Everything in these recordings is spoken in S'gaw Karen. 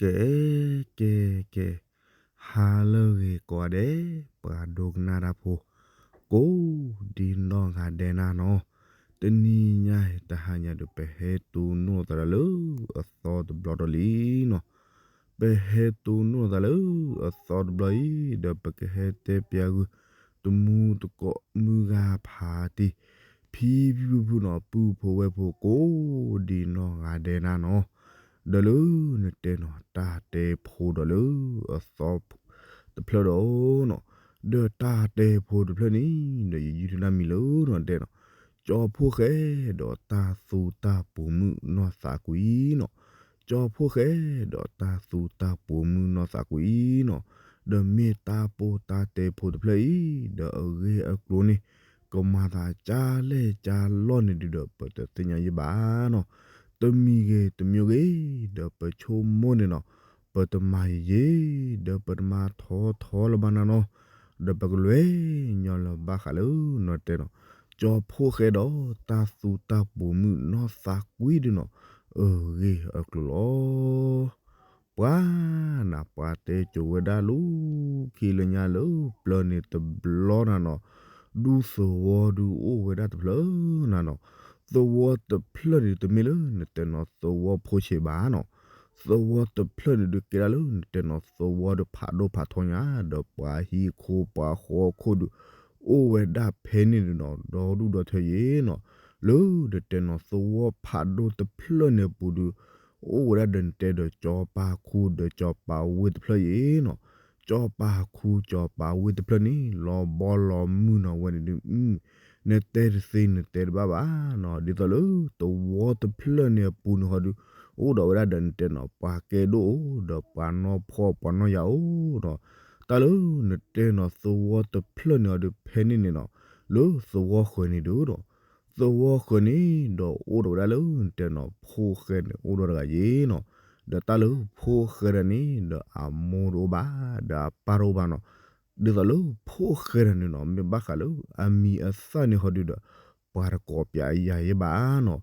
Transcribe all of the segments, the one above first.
ကဲ ကဲ ကဲ, ဟါလၢအဂ့ၤကိးဂၤဒဲး, ပှၤဒိကနၣ်တၢ်ဖိ ကိးဒံနီၢ်ဂၤဒဲးနၤနီၤ, တနံၤညါအံၤ တဟါညါဒီး ပဟဲတိၢ်နီၣ်သးလၢအသီတဘျီဒီးလံနီၤ. ပဟဲတိၢ်နီၣ်သးလၢအသီတဘျီအံၤ ဒီးပကဟဲတဲပၠးဂုာ် တမူတကိးမုၢ်ဂၤဖးတံၢ် ဖံဖံဖုဖုနီၤ, ပုၢ်ဖိဝဲၢ်ဖိ ကိးဒံနီၢ်ဂၤဒဲးနၤနီၤ, ဒီးလၢနတဲနီၤ တၢ်တဲဖိဒီးလၢအသီတဖျၢၣ်ဒီးနီၤ, ဒီးတၢ်တဲဖိတဖျၢၣ်န့ၣ် ဒီးယယုၢ်တၢ်မံၤလၢနီၤ တဲနီၤ, ကၠီဖှိၣ်ဃဲဒီးတၢ်သူတၢ်ပိာ်မုၣ်နီၢ်သးကွံနီၤ, ကၠီဖှိၣ်ဃဲဒီးတၢ်သူတၢ်ပိာ်မုၣ်နီၢ်သးကွံနီၤ, ဒီးမ့ၢ်တၢ်ပိၢ်တၢ်တဲဖိတဖျၢၣ်အံၤ ဒီးအဂ့ၢ်အကျိၤန့ၣ် ကမၤသးကၢလဲၣ်ကၢလီၢ်န့ၣ်ဒုးဒီး ပတသ့ၣ်ညါယံၤဘၣ်နီၤ, တမံၤဂ့ၤတမံၤဂ့ၤ ဒီးပဆိကမိၣ်န့ၣ်နီၤ, ပတမၤယံၤယံၤ ဒီးပတမၤထီထီလၢၤဘၣ်နၤနီၤ, ဒီးပကလဲၤညီလၢၤဘၣ်ဃးလၢနီၤ တဲနီၤ, ကၠီဖှိၣ်ဃဲဒီးတၢ်သူတၢ်ပိာ်မုၣ်နီၢ်သးကွံဒုးနီၤ, အဂ့ၢ်အကျိၤလီၤ. ပှၤနၤ ပှၤတဲကိးဝဲဒၣ်လၢခံလၢညါလၢပျၢၤန့ၣ်တဘျီနၤနီၤ, ဒူသဝီဒုးအိၣ်ဝဲဒၣ်တဖျၢၣ်နၤနီၤ, သဝီတဖျၢၣ်န့ၣ် တမ့ၢ်လၢနတဲနီၤ သဝီဖိဆံးဘၣ်နီၤ, သဝီတဖျၢၣ်န့ၣ်ဒုးကဲဒၣ်လၢနတဲနီၤ သဝီဒီးဖးဒိၣ်ဖးထီညါ ဒီးပှၤဟံၣ်ခိၣ်ပှၤဃီခိၣ်ဒုး အိၣ်ဝဲဒၣ်ဖဲန့ၣ်ဒုးနီၤ ဒီဒူၣ်ဒီထၢယံၤနီၤ, လၢနတဲနီၤ သဝီဖးဒိၣ်တဖျၢၣ်န့ၣ်အပူၤဒုး အိၣ်ဝဲဒၣ်ဒီးနတဲဒီး ကၠီၤပၤခူဒီးကၠီၤပၤဝ့ၢ်တဖျၢၣ်ယံၤနီၤ, ကၠီၤပၤခူကၠီၤပၤဝ့ၢ်တဖျၢၣ်န့ၣ် လီၤဘီလီၤမုၢ်နီၤဝဲန့ၣ်ဒုး နတဲတသ့နတဲတဘၣ်ဘၣ်နီၤ, ဒ်သိးလၢသဝီတဖျၢၣ်န့ၣ်အပူၤန့ၣ်ဟီဒုး အိၣ်ဒီးဝဲဒၣ်ဒီးနတဲနီၤ ပှၤကဲဒိၣ်အိၣ် ဒီးပှၤနီၢ်ဖှီၣ်ပှၤနီၢ်ယာ်အိၣ်နီၤ, တၢ်လၢနတဲနီၤ သဝီတဖျၢၣ်န့ၣ်ဟီဒုး ဖဲန့ၣ်န့ၣ်နီၤ လၢသဝီဃၢၤန့ၣ်ဒုးနီၤ သဝီဃၢၤန့ၣ်ဒီးအိၣ်ဒီးဝဲဒၣ်လၢနတဲနီၤ ဖိၣ်ဃဲန့ၣ်အိၣ်ဒီးတဂၤယံၤနီၤ, ဒီးတၢ်လၢဖိၣ်ဃဲတဂၤန့ၣ်ဒီးအမိၢ်တအိၣ်ဘၣ် ဒီးအပၢ်တအိၣ်ဘၣ်နီၤ, ဒ်သိးလၢဖိၣ်ဃဲတဂၤန့ၣ်နီၤ မ့ၢ်ဘၣ်ဃးလၢအမံၤအသၣ်န့ၣ်ဟီဒုးဒီး ပှၤတကိးပၠးယၤယံၤဘၣ်နီၤ,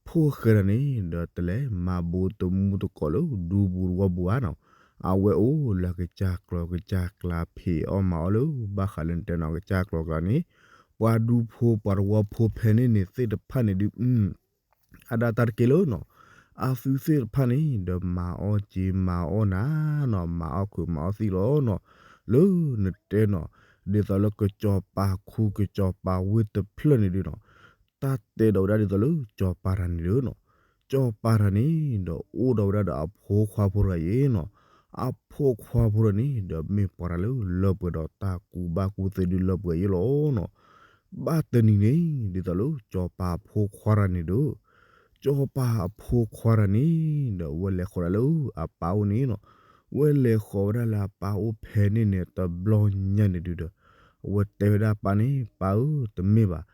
ဖိၣ်ဃဲတဂၤန့ၣ်ဒီးတလဲၤမၤဘူးတမူတကိးလၢဒူပူၤတဝီပူၤဧါနီၤ, အဝဲအိၣ်လၢကစၢ်ကျီၤကစၢ်ကျါဖံးအီၣ်မၤအီၣ်လၢဘၣ်ဃးလၢနတဲနီၤ ကစၢ်ကျီၤကျါန့ၣ် ပှၤဒူဖိပှၤတဝီဖိဖဲန့ၣ်န့ၣ်သ့ၣ်တဖၣ်န့ၣ်ဒုး အါဒၣ်တၢ်တက့ၢ်လၢနီၤ, အသုသ့ၣ်တဖၣ်န့ၣ် ဒီးမၤအီၣ်က့ၤမၤအီၣ်နၤနီၤ မၤအီၣ်ခုးမၤအီၣ်သံလီၤနီၤ, လၢနတဲနီၤ ဒ်သိးလၢကစီၤပၤခူကစီၤပၤဝ့ၢ်တဖျၢၣ်န့ၣ်ဒုးနီၤ, တၢ်တဲဒီးဝဲဒၣ်ဒ်သိးလၢစီၤပၤတဂၤန့ၣ်ဒုးနီၤ, စီၤပၤတဂၤန့ၣ်ဒီးအိၣ်ဒီးဝဲဒၣ်ဒီးအဖိခွါဖိတဂၤယံၤနီၤ, အဖိခွါဖိတဂၤန့ၣ် ဒီးမ့ၢ်ပှၤတၢ်လၢလၢပှဲၤဒီးတၢ်ကူဘၣ်ကူသ့ဒုးလၢပှဲၤယံၤလီၤနီၤ, ဘၣ်တနံၤန့ၣ် ဒ်သိးလၢစီၤပၤအဖိခွါတဂၤန့ၣ်ဒီး စီၤပၤအဖိခွါတဂၤန့ၣ် ဒီးဝဲလဲၤဃီၤဒၣ်လၢအပၢ်အိၣ်န့ၣ်နီၤ, ဝဲလဲၤဃီၤဝဲဒၣ်လၢအပၢ်အိၣ်ဖဲန့ၣ်န့ၣ် တဘျီညါန့ၣ်ဒုးဒီး အဝဲတဲဝဲဒၣ်ပၢ်န့ၣ် ပၢ်ဧၢ တမ့ၢ်ဘၣ်,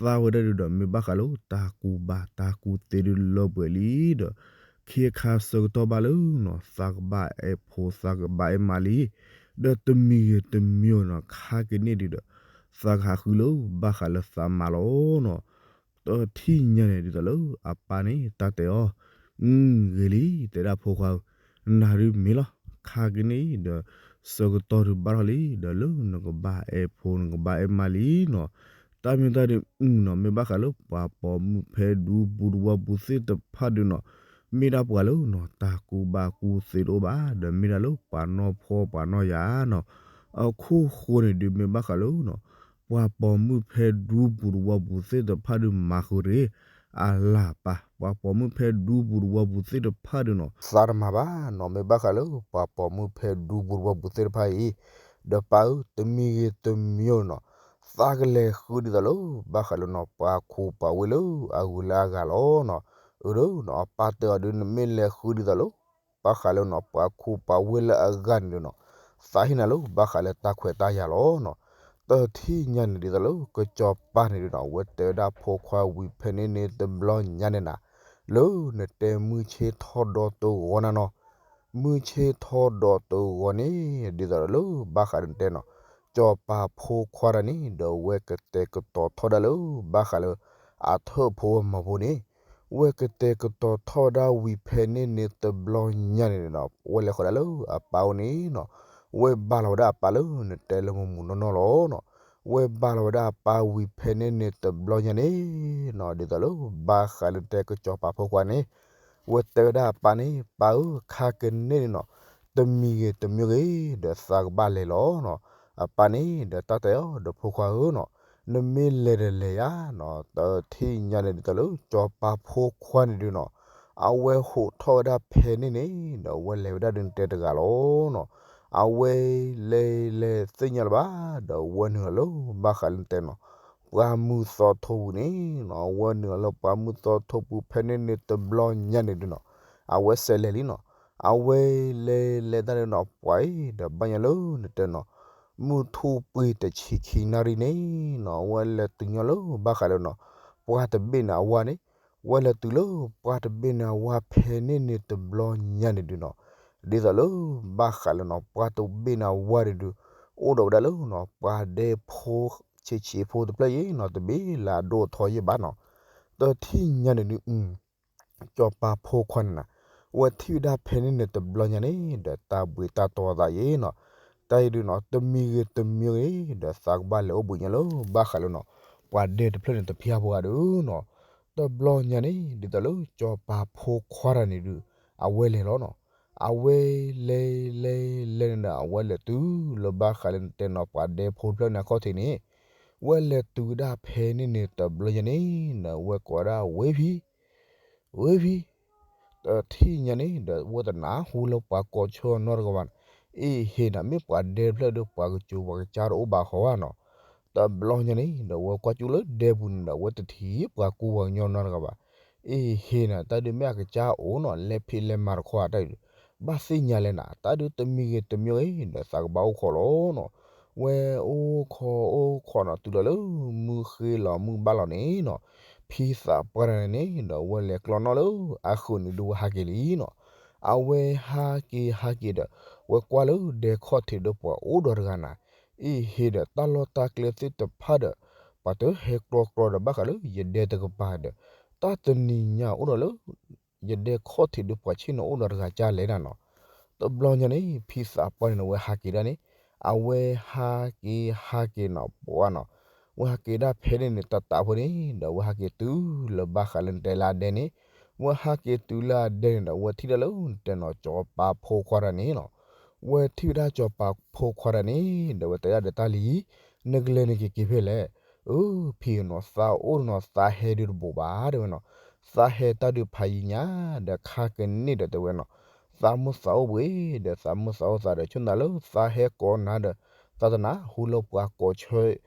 သးဝဲဒၣ်ဒုးဒီး မ့ၢ်ဘၣ်ဃးလၢတၢ်ကူဘၣ်တၢ်ကူသ့ဒုးလၢပှဲၤလံဒီး ခ့ခါဆၢကတီၢ်ဘၣ်လၢနီၤ သးကဘၣ်အဲၣ်ဖိသးကဘၣ်အဲၣ်မါလံ, ဒီးတမံၤဂ့ၤတမံၤနီၤ ခါကန့ၣ်ဒုးဒီး သးကဟးဃုလၢဘၣ်ဃးလၢသးမါလီၤနီၤ, တထံၣ်ညါန့ၣ်ဒ်သိးလၢအပၢ်န့ၣ် တၢ်တဲအီၤ, ဂ့ၤလံ တဲဒၣ်ဖိခွါဧၢ, နၤဒုးမ့ၢ်လီၤ, ခါကန့ၣ်ဒီး ဆၢကတီၢ်ဒုးဘၣ်ထီၣ်လံ ဒီးလၢနကဘၣ်အဲၣ်ဖိနကဘၣ်အဲၣ်မါလံနီၤ, တၢ်မ့ၢ်တၢ်ဒုးနီၤ မ့ၢ်ဘၣ်ဃးလၢပှၤပိာ်မုၣ်ဖဲဒူပူၤတဝီပူၤသ့ၣ်တဖၣ်ဒုးနီၤ, မ့ၢ်ဒၣ်ပှၤလၢနီၤ တၢ်ကူဘၣ်ကူသ့တအိၣ်ဘၣ် ဒီးမ့ၢ်ဒၣ်လၢပှၤနီၢ်ဖှီၣ်ပှၤနီၢ်ယာ်နီၤ, အခိၣ်ဃိန့ၣ်ဒုးမ့ၢ်ဘၣ်ဃးလၢနီၤ ပှၤပိာ်မုၣ်ဖဲဒူပူၤတဝီပူၤသ့ၣ်တဖၣ်ဒုးမၤဃုာ်တဂ့ၤ အလၢ်ပၢ် ပှၤပိာ်မုၣ်ဖဲဒူပူၤတဝီပူၤသ့ၣ်တဖၣ်ဒုးနီၤ သးတမၤဘၣ်နီၤ, မ့ၢ်ဘၣ်ဃးလၢပှၤပိာ်မုၣ်ဖဲဒူပူၤတဝီပူၤသ့ၣ်တဖၣ်အံၤ, ဒီးပၢ်ဧၢ တမံၤဂ့ၤတမံၤနီၤ, သးကလဲၤဃုဒ်သိးလၢ ဘၣ်ဃးလၢနီၤ ပှၤခူပှၤဝ့ၢ်လၢအဂုၤလၢအဂၤလီၤနီၤ, အၢ ဒီးနီၤ အပၢ်တဲအီၤဒုး နမ့ၢ်လဲၤဃုဒ်သိးလၢ ဘၣ်ဃးလၢနီၤ ပှၤခူပှၤဝ့ၢ်လၢအဂၤန့ၣ်ဒုးနီၤ, သးဟ့ၣ်နၤလၢ ဘၣ်ဃးလၢတၢ်ခွဲးတၢ်ယာ်လီၤနီၤ, တထံၣ်ညါန့ၣ်ဒ်သိးလၢ ကစီၤပၤန့ၣ်ဒုးနီၤ ဝဲတဲဝဲဒၣ်ဖိခွါဝံၤဖဲန့ၣ်န့ၣ်တဘျီညါန့ၣ်နၤ, လၢနတဲမုၢ်ဆ့ၣ်ထီၣ်ဒီးတဂီၤနၤနီၤ, မုၢ်ဆ့ၣ်ထီၣ်ဒီးတဂီၤန့ၣ် ဒ်သိးလၢ ဘၣ်ဃးလၢနတဲနီၤ, ကစီၤပၤဖိခွါတဂၤန့ၣ် ဒီးဝဲကတဲာ်ကတီၤထီၣ်ဒၣ်လၢ ဘၣ်ဃးလၢ အထၢၣ်ဖိဝဲမၤဖိန့ၣ်, ဝဲကတဲာ်ကတီၤထီၣ်ဝဲဒၣ်ဝံၤဖဲန့ၣ်န့ၣ်တဘျီညါန့ၣ်ဒီး ဝဲလဲၤဃီၤဒၣ်လၢအပၢ်အိၣ်န့ၣ်နီၤ, ဝဲဘါလီၤဝဲဒၣ်အပၢ်လၢနတဲလၢမူးမူးနီၢ်နီၢ်လီၤနီၤ, ဝဲဘါလီၤဝဲဒၣ်အပၢ်ဝံၤဖဲန့ၣ်န့ၣ်တဘျီညါန့ၣ်နီၤ, ဒ်သိးလၢဘၣ်ဃးလၢတဲကစီၤပၤဖိခွါန့ၣ် ဝဲတဲဝဲဒၣ်အပၢ်န့ၣ် ပၢ်ဧၢ ခါကန့ၣ်န့ၣ်နီၤ, တမံၤဂ့ၤတမံၤဂ့ၤ ဒီးသးကဘၣ်လဲၤလီၤနီၤ, အပၢ်န့ၣ်ဒီးတၢ်တဲအီၤ ဒီးဖိခွါဧၢနီၤ, နမ့ၢ်လဲၤဒီးလဲၤယၤနီၤ, တထံၣ်ညါန့ၣ်ဒ်သိးလၢကစီၤပၤဖိခွါန့ၣ်ဒုးနီၤ, အဝဲဟိးထီၣ်ဝဲဒၣ်ဖဲန့ၣ်န့ၣ် ဒီးဝဲလဲၤဝဲဒၣ်ဒုးနတဲတဂၤလီၤနီၤ, အဝဲလဲၤလဲၤသ့ၣ်ညါလၢၤဘၣ် ဒီးဝဲနုာ်လီၤလၢဘၣ်ဃးလၢနတဲနီၤ ပှၢ်မုၢ်သီထိပူၤန့ၣ်နီၤ, ဝဲနုာ်လီၤလၢပှၢ်မုၢ်သီထိပူၤဖဲန့ၣ်န့ၣ်တဘျီညါန့ၣ်ဒုးနီၤ, အဝဲစဲးလဲၤလံနီၤ, အဝဲလဲၤလဲၤတၢ်ဒုးနီၤ ပှၤအံၤဒီးဘၣ်ညါလၢနတဲနီၤ, မုၢ်ထူၣ်ပှ့ၤတဆံခံနၣ်ရံၣ်န့ၣ်နီၤ, ဝဲလဲၤတုၤညီလၢဘၣ်ဃးလၢနီၤ, ပှၢ်တဘ့ၣ်န့ၣ်အဝါန့ၣ်, ဝဲလဲၤတုၤလၢပှၢ်တဘ့ၣ်န့ၣ်အဝါဖဲန့ၣ်န့ၣ်တဘျီညါန့ၣ်ဒုးနီၤ, ဒ်သိးလၢဘၣ်ဃးလၢနီၤ ပှၢ်တဘ့ၣ်န့ၣ်အဝါန့ၣ်ဒုး အိၣ်ဒီးဝဲဒၣ်လၢနီၤ ပှၤဒဲဖိဆံးဆံးဖိတဖျၢၣ်အံၤနီၤ တဘ့ၣ်လၢအဒိၣ်အထီယဲၢ်ဘၣ်နီၤ, တထံၣ်ညါန့ၣ်ဒုး ကစီၤပၤဖိခွါန့ၣ်နီၤ, ဝဲထံၣ်ဝဲဒၣ်ဖဲန့ၣ်န့ၣ်တဘျီညါန့ၣ် ဒီးတၢ်ဘှံးတၢ်တီသးယဲၢ်နီၤ, တၢ်အံၤဒုးနီၤ တမံၤဂ့ၤတမံၤဂ့ၤ ဒီးသးကဘၣ်လဲၤအိၣ်ဘှံးညါလၢဘၣ်ဃးလၢနီၤ ပှၤဒဲတဖျၢၣ်န့ၣ်တဖံးအါဖိဂၤဒုးနီၤ, တဘျီညါန့ၣ် ဒ်သိးလၢကစီၤပၤဖိခွါတဂၤန့ၣ်ဒုး အဝဲလဲၤလီၤနီၤ, အဝဲလဲၤလဲၤလဲၤန့ၣ်ဒီး အဝဲလဲၤတုၤလၢဘၣ်ဃးလၢနတဲနီၤ ပှၤဒဲဖိတဖျၢၣ်န့ၣ်အခီၣ်ထံးန့ၣ်, ဝဲလဲၤတုၤဝဲဒၣ်ဖဲန့ၣ်န့ၣ် တဘျီညါန့ၣ် ဒီးဝဲကိးဝဲဒၣ်ဝ့ၢ်ဖံ ဝ့ၢ်ဖံ, တထံၣ်ညါန့ၣ်ဒီး ဝဲတနၢ်ဟူလၢပှၤကိးဆၢအီၤနီတဂၤဘၣ်, အ့ဟ့နီၤ မ့ၢ်ပှၤဒဲတဖျၢၣ်ဒီး ပှၤကစူၤပှၤကစၢ်တအိၣ်ဘၣ်ဃီဧါနီၤ, တဘျီညါန့ၣ်ဒီး ဝဲကွၢ်ကၠူလၢဒဲပူၤန့ၣ်ဒီး ဝဲတထံၣ်ပှၤကူပှၤကညီနီတဂၤဘၣ်, အ့ဟ့နီၤ တၢ်ဒုးမ့ၢ်အကစၢ်အိၣ်နီၤ လဲၤဖံးလဲၤမၤတခီဧါတၢ်အံၤ, ဘၣ်သ့ၣ်ညါလဲၣ်နၤ တၢ်ဒုးတမံၤဂ့ၤတမံၤဂ့ၤဒီးသးကဘၣ်အိၣ်ခိးလီၤနီၤ, ဝဲအိၣ်ခိးအိၣ်ခိးနီၤ တုၤလီၤလၢမုၢ်ဃ့လီၤမုၢ်ဘၣ်လီၤန့ၣ်နီၤ, ဖံသးပှၢ်တဂၤန့ၣ်ဒီး ဝဲလဲၤကျီနီၣ်လၢအဃုာ်န့ၣ်ဒုး ဝဲဟးက့ၤလံနီၤ, အဝဲဟးက့ၤဟးက့ၤဒီး ဝဲကွၢ်လၢဒဲခီၣ်ထံးဒီးပှၤအိၣ်ဒီးတဂၤနၤ, အ့ဟ့ဒီး တၢ်လီၢ်တၢ်ကျဲသ့ၣ်တဖၣ်ဒီး ပှၤတဟဲကျီကျီဒီးဘၣ်ဃးလၢယဒဲတကပၤဒီး တၢ်တနံၤညါအိၣ်ဒီးလၢ ယဒဲခီၣ်ထံးဒီးပှၤဆ့ၣ်နီၤအိၣ်ဒီးတဂၤကၢ်လဲၣ်နၤနီၤ, တဘျီညါန့ၣ် ဖံသးပှၢ်န့ၣ်နီၤ ဝဲဟးက့ၤဒၣ်န့ၣ်, အဝဲဟးက့ၤဟးက့ၤနီၤ ပှၢ်နီၤ, ဝဲဟးက့ၤဒၣ်ဖဲန့ၣ်န့ၣ် တၢ်တးဖိန့ၣ်ဒီး ဝဲဟးက့ၤတုၤလၢဘၣ်ဃးလၢနတဲလၢအဒဲန့ၣ်, ဝဲဟးက့ၤတုၤလၢအဒဲန့ၣ်ဒီး ဝဲထံၣ်ဒၣ်လၢနတဲနီၤ ကစီၤပၤဖိခွါတဂၤန့ၣ်နီၤ, ဝဲထံၣ်ဝဲဒၣ်ကစီၤပၤဖိခွါတဂၤန့ၣ်ဒီး ဝဲတဲဒၣ်ဒီးတၢ်လံၤ, နကလဲၤနက့ၤက့ၤဖဲလဲၣ်, အၢ ဖံနီၤ သးအိၣ်နီၤ သးဟဲဒုးတဘိးဘၣ်တဲဝဲနီၤ, သးဟဲတၢ်ဒုးဖးယံၤညါ, ဒီးခါကန့ၣ်ဒီးတဲဝဲနီၤ, သးမုၢ်သးအိၣ်ဘှ့ၣ်, ဒီးသးမုၢ်သးအိၣ်သးဒီး ဆိၣ်သးလၢသးဟဲကိးနၤဒီး, သးတနၢ်ဟူလၢပှၤကိးဆၢ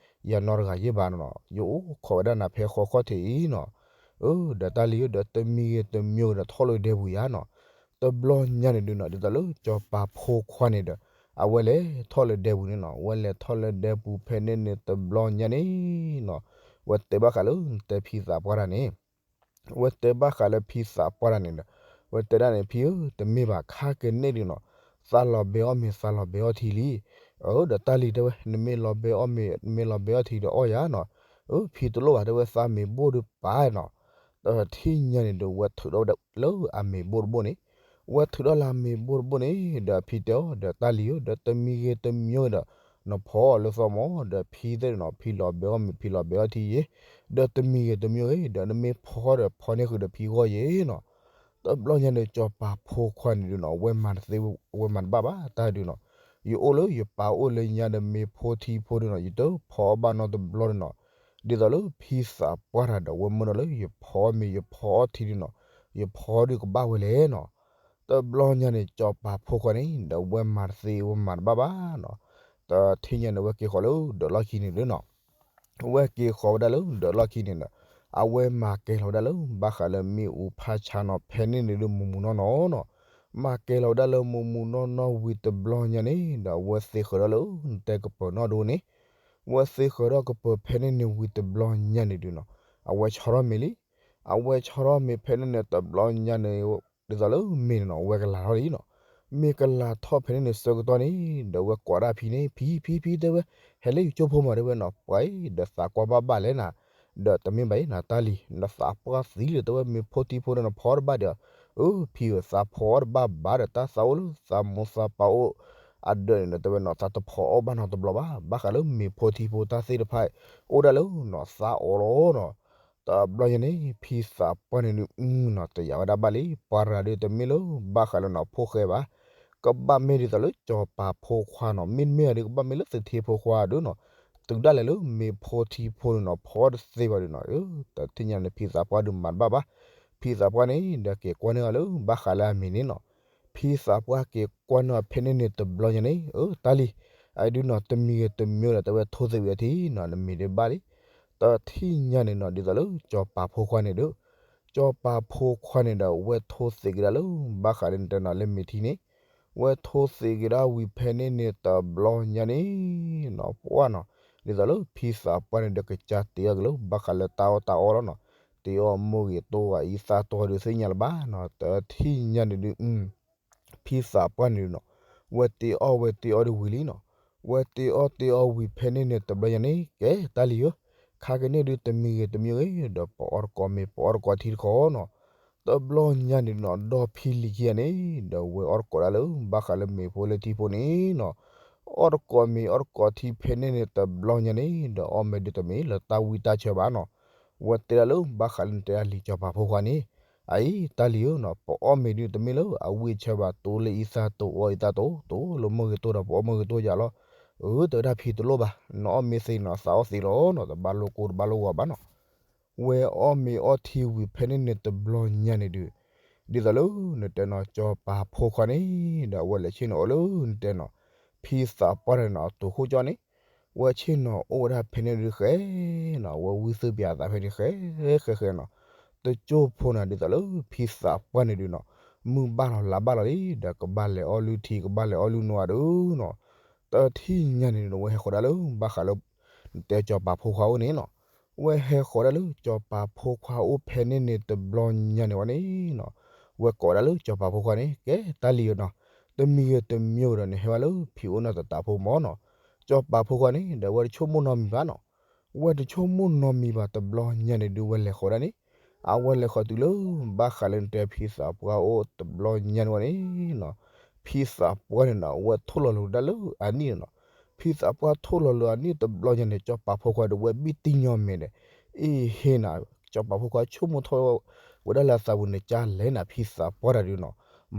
ယၤနီတဂၤယဲၢ်ဘၣ်နီၤ, ယအိၣ်ခိးဝဲဒၣ်နၤဖဲဃီခီၣ်ထံးအံၤနီၤ, အၢ ဒီးတၢ်လံၤဧၢ ဒီးတမံၤဂ့ၤတမံၤဂ့ၤဒီးထီၣ်လၢဒဲပူၤယၤနီၤ, တဘျီညါန့ၣ်ဒုးနီၤ ဒ်သိးလၢကစီၤပၤဖိခွါန့ၣ်ဒီး အဝဲလဲၤထီၣ်လၢဒဲပူၤန့ၣ်နီၤ, ဝဲလဲၤထီၣ်လၢဒဲပူၤဖဲန့ၣ်န့ၣ်တဘျီညါန့ၣ်နီၤ, ဝဲတဲဘၣ်ဃးလၢနတဲဖံသးပှၢ်တဂၤန့ၣ်, ဝဲတဲဘၣ်ဃးလၢဖံသးပှၢ်တဂၤန့ၣ်ဒီး, ဝဲတဲဒၣ်န့ၣ် ဖံဧၢ တမ့ၢ်ဘၣ် ခါကန့ၣ်ဒုးနီၤ, သးလီၤဘဲအီၣ်မ့ၤ သးလီၤဘဲအီၣ်ထံလံ, အၢ ဒီးတၢ်လံၤတဲဝဲ နမ့ၢ်လီၤဘဲအီၣ်မ့ၤ နမ့ၢ်လီၤဘဲအီၣ်ထံဒီးအီၣ်ယၤနီၤ, အၢ ဖံတလိၣ်ဘၣ်တဲဝဲ သးမ့ၤဘိၣ်ဒုးပာ်နီၤ, ဒီးထံၣ်ညါန့ၣ်ဒီး ဝဲထုးထီၣ်ဝဲဒၣ်လၢအမ့ၤဘိၣ်တဘိၣ်န့ၣ်, ဝဲထုးထီၣ်လၢအမ့ၤဘိၣ်တဘိၣ်န့ၣ် ဒီးဖံတဲအီၤ ဒီးတၢ်လံၤဧၢ ဒီးတမံၤဂ့ၤတမံၤဂ့ၤဒီး နဖီအီၣ်လၢသီမး ဒီးဖံသ့ၣ်နီၤ ဖံလီၤဘဲအီၣ်မ့ၤ ဖံလီၤဘဲအီၣ်ထံယဲၢ်, ဒီးတမံၤဂ့ၤတမံၤဂ့ၤ ဒီးနမ့ၢ်ဖီဒီးဖီန့ၢ်ဃုာ်ဒီးဖံဂီၢ်ယဲၢ်နီၤ, တဘျီညါန့ၣ် ကစီၤပၤဖိခွါန့ၣ်ဒုးနီၤ ဝဲမၤတသ့ ဝဲမၤတဘၣ်ဘၣ်တၢ်ဒုးနီၤ, ယအိၣ်လၢယပၢ်အိၣ်လၢညါဒီးမ့ၤဖိထံဖိဒုးနီၤ ယတဖီအီၣ်ဘၣ်နီတဘျီဒုးနီၤ, ဒ်သိးလၢဖံသးပှၢ်တဂၤဒီး ဝဲမၢဒီးလၢယဖီအီၣ်မ့ၤ ယဖီအီၣ်ထံဒုးနီၤ, ယဖီဒုးကဘၣ်ဝဲလဲၣ်နီၤ, တဘျီညါန့ၣ် ကစီၤပၤဖိခွါန့ၣ် ဒီးဝဲမၤတသ့ ဝဲမၤတဘၣ်ဘၣ်နီၤ, တထံၣ်ညါန့ၣ် ဝဲက့ၤဃီၤလၢဒၢးလီၢ်ခံန့ၣ်ဒုးနီၤ ဝဲက့ၤဃီၤဝဲဒၣ်လၢဒၢးလီၢ်ခံန့ၣ်ဒီး အဝဲမၤကဲၤလီၤဝဲဒၣ်လၢ ဘၣ်ဃးလၢမ့ၣ်အူဖးဆါနီၤ ဖဲန့ၣ်န့ၣ်ဒုး မူးမူးနီၢ်နီၢ်နီၤ, မၤကဲၤလီၤဝဲဒၣ်လၢမူးမူးနီၢ်နီၢ်ဝံၤတဘျီညါန့ၣ်ဒီး အဝဲသ့ဃၢၤထီၣ်လၢ နတဲကပၢၤနီၣ်ဒိၣ်န့ၣ်, ဝဲသ့ဃၢၤထီၣ်ကပၢၤဖဲန့ၣ်န့ၣ်ဝံၤတဘျီညါန့ၣ်ဒုးနီၤ, အဝဲဆီထီၣ်မ့ၤလံ, အဝဲဆီထီၣ်မ့ၤဖဲန့ၣ်န့ၣ်တဘျီညါန့ၣ် ဒ်သိးလၢမ့ၤန့ၣ်နီၤ ဝဲကလၤထီၣ်လံနီၤ, မ့ၤကလၤထီၣ်ဖဲန့ၣ်န့ၣ် ဆၢကတီၢ်န့ၣ် ဒီးဝဲကိးဒၣ်ဖံန့ၣ် ဖံ ဖံ ဖံ တဲဝဲ, ဟဲလၢယကၠိဖိမး တဲဝဲနီၤ, ပှၤအံၤဒီးသးကွၢ်ဘၣ်ဘၣ်လဲၣ်နၤ, ဒီးတမ့ၢ်ဘၣ်အံၤ နတၢ်လံၤ နသးပှၢ်သံလံ တဲဝဲ မ့ၤဖိထံဖိဒီးနဖီအီၣ်တဘၣ်ဒီး အၢ ဖံဧၢ သးဖီအီၣ်တဘၣ်ဘၣ်ဒီး တၢ်သးအိၣ်လၢသးမိၢ်သးပၢ်အိၣ်အဒၢးန့ၣ်ဒီး တဲဝဲနီၤ သးတဖီအီၣ်ဘၣ်နီတဘျီဘၣ်. ဘၣ်ဃးလၢမ့ၤဖိထံဖိတၢ်သ့ၣ်တဖၣ် အိၣ်ဒၣ်လၢနီၤ သးအီၣ်လီၤနီၤ. တဘျီညါန့ၣ် ဖံသးပှၢ်န့ၣ်ဒုး အနီၤ တယာ်ဝဲဒၣ်ဘၣ်လံ ပှၤရၤဒုး တမ့ၢ်လၢဘၣ်ဃးလၢနီၤ ဖိၣ်ဃဲဘၣ်. ကဘၣ်မ့ၢ်ဒ်သိးလၢစီၤပၤဖိခွါနီၤ, မ့တမ့ၢ်ဒီး ကဘၣ်မ့ၢ်လၢသထ့ဖိခွါဒုးနီၤ, တုၤဒၣ်လဲာ်လၢမ့ၤဖိထံဖိန့ၣ်နီၤ ဖီအီၣ်တသ့ဘၣ်ဒုးနီၤ. တထံၣ်ညါန့ၣ် ဖံသးပှၢ်ဒုးမၤတဘၣ်ဘၣ်. ဖံသးပှၢ်န့ၣ်ဒီး က့ၤကွၢ်န့ၢ်အီၤလၢ ဘၣ်ဃးလၢအမ့ၤန့ၣ်နီၤ. ဖံသးပှၢ်က့ၤကွၢ်န့ၢ်အီၤဖဲန့ၣ်န့ၣ် တဘျီညါန့ၣ် အၢ တၢ်လံၤ အဒုးနီၤ တမံၤဂ့ၤတမံၤဒီး တဲဝဲထိသ့ဝံၤအထံနီၤ နမ့ၤဒုးဘၣ်လံ. တထံၣ်ညါန့ၣ်နီၤ ဒ်သိးလၢစီၤပၤဖိခွါန့ၣ်ဒီး စီၤပၤဖိခွါန့ၣ်ဒီး ဝဲထိသ့က့ၤဒၣ်လၢ ဘၣ်ဃးလၢနတဲနီၤ လၢမ့ၤထံန့ၣ်, ဝဲထိသ့က့ၤဒၣ်ဝံၤဖဲန့ၣ်န့ၣ် တဘျီညါန့ၣ်နီၤ ပှၢ်နီၤ, ဒ်သိးလၢဖံသးပှၢ်န့ၣ်ဒီး ကစၢ်တ့အီၣ်က့ၤလၢ ဘၣ်ဃးလၢတၢ်အီၣ်တၢ်အီလီၤနီၤ, တ့အီၣ်မိၢ်ဂ့ၤတိၢ်ဂ့ၤ အံသၣ်တိၢ်ဒုးသ့ၣ်ညါလၢၤဘၣ်နီၤ. တထံၣ်ညါန့ၣ်ဒုး ဖံသးပှၢ်န့ၣ်ဒုးနီၤ, ဝဲတ့အီၣ်ဝဲတ့အီၣ်ဒုးဝံၤလံနီၤ, ဝဲတ့အီၣ်တ့အီၣ်ဝံၤဖဲန့ၣ်န့ၣ် တဘျီညါန့ၣ် ကဲတၢ်လံၤဧၢ, ခါကန့ၣ်ဒုးတမံၤဂ့ၤတမံၤဂ့ၤဒီး ပအီၣ်တကိးမ့ၤ ပအီၣ်တကိးထံတခီနီၤ. တဘျီညါန့ၣ်နီၤ ဒီဖံလံၤခံဂၤန့ၣ် ဒီးဝဲအီၣ်တကိးဒၣ်လၢ ဘၣ်ဃးလၢမ့ၤဖိလၢထံဖိန့ၣ်နီၤ, အီၣ်တကိးမ့ၤအီၣ်တကိးထံဖဲန့ၣ်န့ၣ် တဘျီညါန့ၣ် ဒီးအီၣ်မ့ၤဒုးတမ့ၢ်လၢတၢ်ဝံတၢ်ဆၢဘၣ်နီၤ. ဝဲတဲဒၣ်လၢ ဘၣ်ဃးလၢနတဲဒၣ်လံာ်စီၤပၤဖိခွါန့ၣ်, အအံၤတၢ်လံၤဧၢနီၤ, ပအီၣ်မ့ၤဒုးတမ့ၢ်လၢအဝံအဆၢဘၣ် တိၢ်လၢအံသၣ်တိၢ်အီအံသၣ်တိၢ် တိၢ်လၢမိၢ်ဂ့ၤတိၢ်ဒီးပအီၣ်မိၢ်ဂ့ၤတိၢ်ယၤလီၤ. အၢ တဲဝဲဒၣ်ဖံတလိၣ်ဘၣ်, နအီၣ်မ့ၤသ့နီၤ သးအီၣ်သ့လီၤနီၤ, တဘၣ်လိၣ်ကိၢ်တဘၣ်လိၣ်ဂီၤဘၣ်နီၤ. ဝဲအီၣ်မ့ၤအီၣ်ထံဝံၤဖဲန့ၣ်န့ၣ် တဘျီညါန့ၣ်ဒုး ဒ်သိးလၢနတဲနီၤ စီၤပၤဖိခွါန့ၣ် ဒီးအဝဲလဲၤဆ့ၣ်နီၤအိၣ်လၢနတဲနီၤ ဖံသးပှၢ်တဂၤန့ၣ် အတိာ်ခိၣ်ကၠီန့ၣ်, ဝဲဆ့ၣ်နီၤအိၣ်ဝဲဒၣ်ဖဲန့ၣ်ဒုးဃဲနီၤ, ဝဲဝံသုးပၠးသးဖဲန့ၣ်ဃဲ ဃဲဃဲနီၤ. တကၠိၢ်ဖိန့ၣ် ဒ်သိးလၢဖံသးပှၢ်န့ၣ်ဒုးနီၤ, မုၢ်ဘၣ်လီၤလါဘၣ်လီၤလံ ဒီးကဘၣ်လဲၤအီၣ်လုၢ်ထံ ကဘၣ်လဲၤအီၣ်လုၢ်နိအဒုးနီၤ. တထံၣ်ညါန့ၣ်ဒီး ဝဲဟဲဃီၤဒၣ်လၢ ဘၣ်ဃးလၢ နတဲစီၤပၤဖိခွါအိၣ်န့ၣ်နီၤ. ဝဲဟဲဃီၤဒၣ်လၢစီၤပၤဖိခွါအိၣ်ဖဲန့ၣ်န့ၣ် တဘျီညါန့ၣ်ဝဲန့ၣ်နီၤ, ဝဲကိးဒၣ်လၢစီၤပၤဖိခွါန့ၣ် ကဲတၢ်လံၤဧၢနီၤ, တမံၤဂ့ၤတမံၤဒီး နဟဲဝဲလၢဖံအိၣ်န့ၣ်တတးဖိမၢ်နီၤ. စီၤပၤဖိခွါန့ၣ်ဒီး ဝဲတဆိကမိၣ်နီတမံၤဘၣ်နီၤ, ဝဲတဆိကမိၣ်နီတမံၤဘၣ် တဘျီညါန့ၣ်ဒုး ဝဲလဲၤဃီၤဒၣ်န့ၣ်, အဝဲလဲၤဃီၤတုၤလၢ ဘၣ်ဃးလၢနတဲဖံသးပှၢ်အိၣ်တဘျီညါန့ၣ်ဝဲန့ၣ်နီၤ. ဖံသးပှၢ်န့ၣ်နီၤ ဝဲထိၣ်လီၤလိၤဒၣ်လၢအနံၣ်နီၤ. ဖံသးပှၢ်ထိၣ်လီၤလိၤအနံၣ်တဘျီညါန့ၣ် စီၤပၤဖိခွါဒီး ဝဲဘံၣ်တံၢ်ညီမဲာ်ဒီး အ့ဟ့နၤ, စီၤပၤဖိခွါဆိကမိၣ်ထီၣ်ဝဲဒၣ်လၢအသးပူၤန့ၣ် ကလဲၤနၤဖံသးပှၢ်တၢ်ဒုးနီၤ,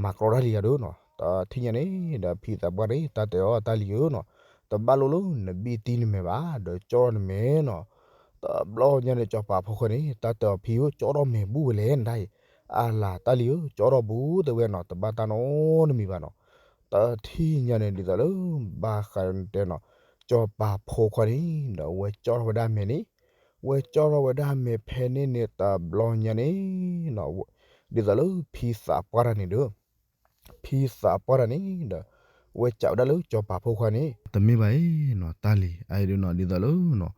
မၤကြီတၢ်လံၤယၤဒုးနီၤ. တထံၣ်ညါန့ၣ်ဒီး ဖံသးပှၢ်န့ၣ် တၢ်တဲအီၤတၢ်လံၤဧၢနီၤ, တဘၣ်လိၣ်လၢနဘံၣ်တံၢ်နမဲာ်ဘၣ် ဒီးကၠီထီၣ်နမဲာ်နီၤ. တဘျီညါန့ၣ် စီၤပၤဖိခွါန့ၣ် တၢ်တဲအီၤ ဖံဧၢ ကၠီထီၣ်မဲာ်ဘူၣ်ဝဲလဲၣ်နတၢ်အံၤ, အလၤတၢ်လံၤဧၢ ကၠီထီၣ်ဘူးတဲဝဲနီၤ, တဘၣ်တၢ်နီတမံၤဘၣ်နီၤ. တထံၣ်ညါန့ၣ်ဒ်သိးလၢ ဘၣ်ဃးတဲနီၤ, စီၤပၤဖိခွါန့ၣ်ဒီး ဝဲကၠီထီၣ်ဝဲဒၣ်မဲာ်န့ၣ်, ဝဲကၠီထီၣ်ဝဲဒၣ်မဲာ်ဖဲန့ၣ်န့ၣ် တဘျီညါန့ၣ်နီၤ, ဒ်သိးလၢဖံသးပှၢ်တၢ်န့ၣ်ဒီး ဖံသးပှၢ်တၢ်န့ၣ်ဒီး ဝဲစံးဝဲဒၣ်လၢစီၤပၤဖိခွါန့ၣ် တမ့ၢ်ဘၣ်အံၤနီၤ တၢ်လံၤ အအံၤဒုးနီၤ ဒ်သိးလၢနီၤ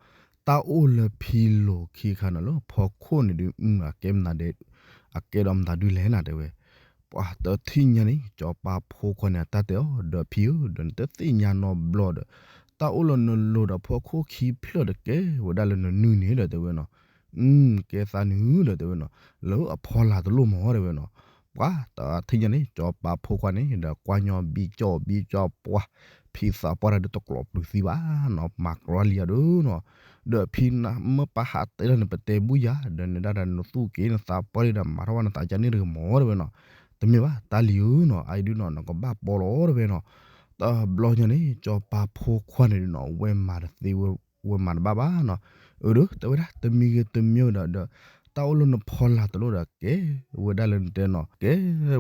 တၢ်အိၣ်လၢဖံလိာ်ခံခါန့ၣ်လၢဖီခိၣ်န့ၣ်ဒုး အကဲမနုၤဒဲး အကဲဒီးမတၤဒုးလဲၣ်နၤတဲဝဲ. ပှၤတထံၣ်ညါန့ၣ် စီၤပၤဖိခွါန့ၣ် အတၢ်တဲအီၤ ဒီးဖံဧၢ ဒီးနတသ့ၣ်ညါနီတဘျီဒီး တၢ်အိၣ်လၢနလိၤဒီးဖီခိၣ်ခံဖျၢၣ်ဒီးကဲဝဲဒၣ်လၢနနုၢ်န့ၣ်ဒီးတဲဝဲနီၤ. အၢ ကဲသးနုၢ်ဒီးတဲဝဲနီၤ လၢအဖီလာ်တလိၣ်မၢ်တဲဝဲနီၤ. ပှၤတထံၣ်ညါန့ၣ် စီၤပၤဖိခွါန့ၣ် ဒီးကွၢ်ညီဘံကၠီဘံကၠီပှၤ ဖံသးပှၢ်တၢ်ဒုးတကျိးပျုၤသံဘၣ်နီၤ မၤကြီလံယၤဒုးနီၤ. ဒီးဖံနမ့ၢ်ပာ်ဟးတဲလၢနပတဲဘူၣ်ယၤ ဒီးနဒၣ်ဒီးနသူၣ်က့ၤနသးပှၢ်လံဒီးမၤထီၣ်ဝဲနသးကန့ၣ်တဂ့ၤမၢ်တဲဝဲနီၤ. တမ့ၢ်ဘၣ်တၢ်လံၤဧၢနီၤ အအံၤဒုးနီၤ နကဘၣ်ပီလီၤတဲဝဲနီၤ. တဘျီညါန့ၣ် စီၤပၤဖိခွါန့ၣ်ဒုးနီၤ ဝဲမၤတသ့ဝဲ ဝဲမၤတဘၣ်ဘၣ်နီၤ. အၢ ဒီးတဲဝဲဒၣ် တမံၤဂ့ၤတမံၤဒီး ဒီး တၢ်အိၣ်လၢနဖီလာ်တလိၣ်ဒီး ကဲဝဲဒၣ်လၢနတဲနီၤ ကဲ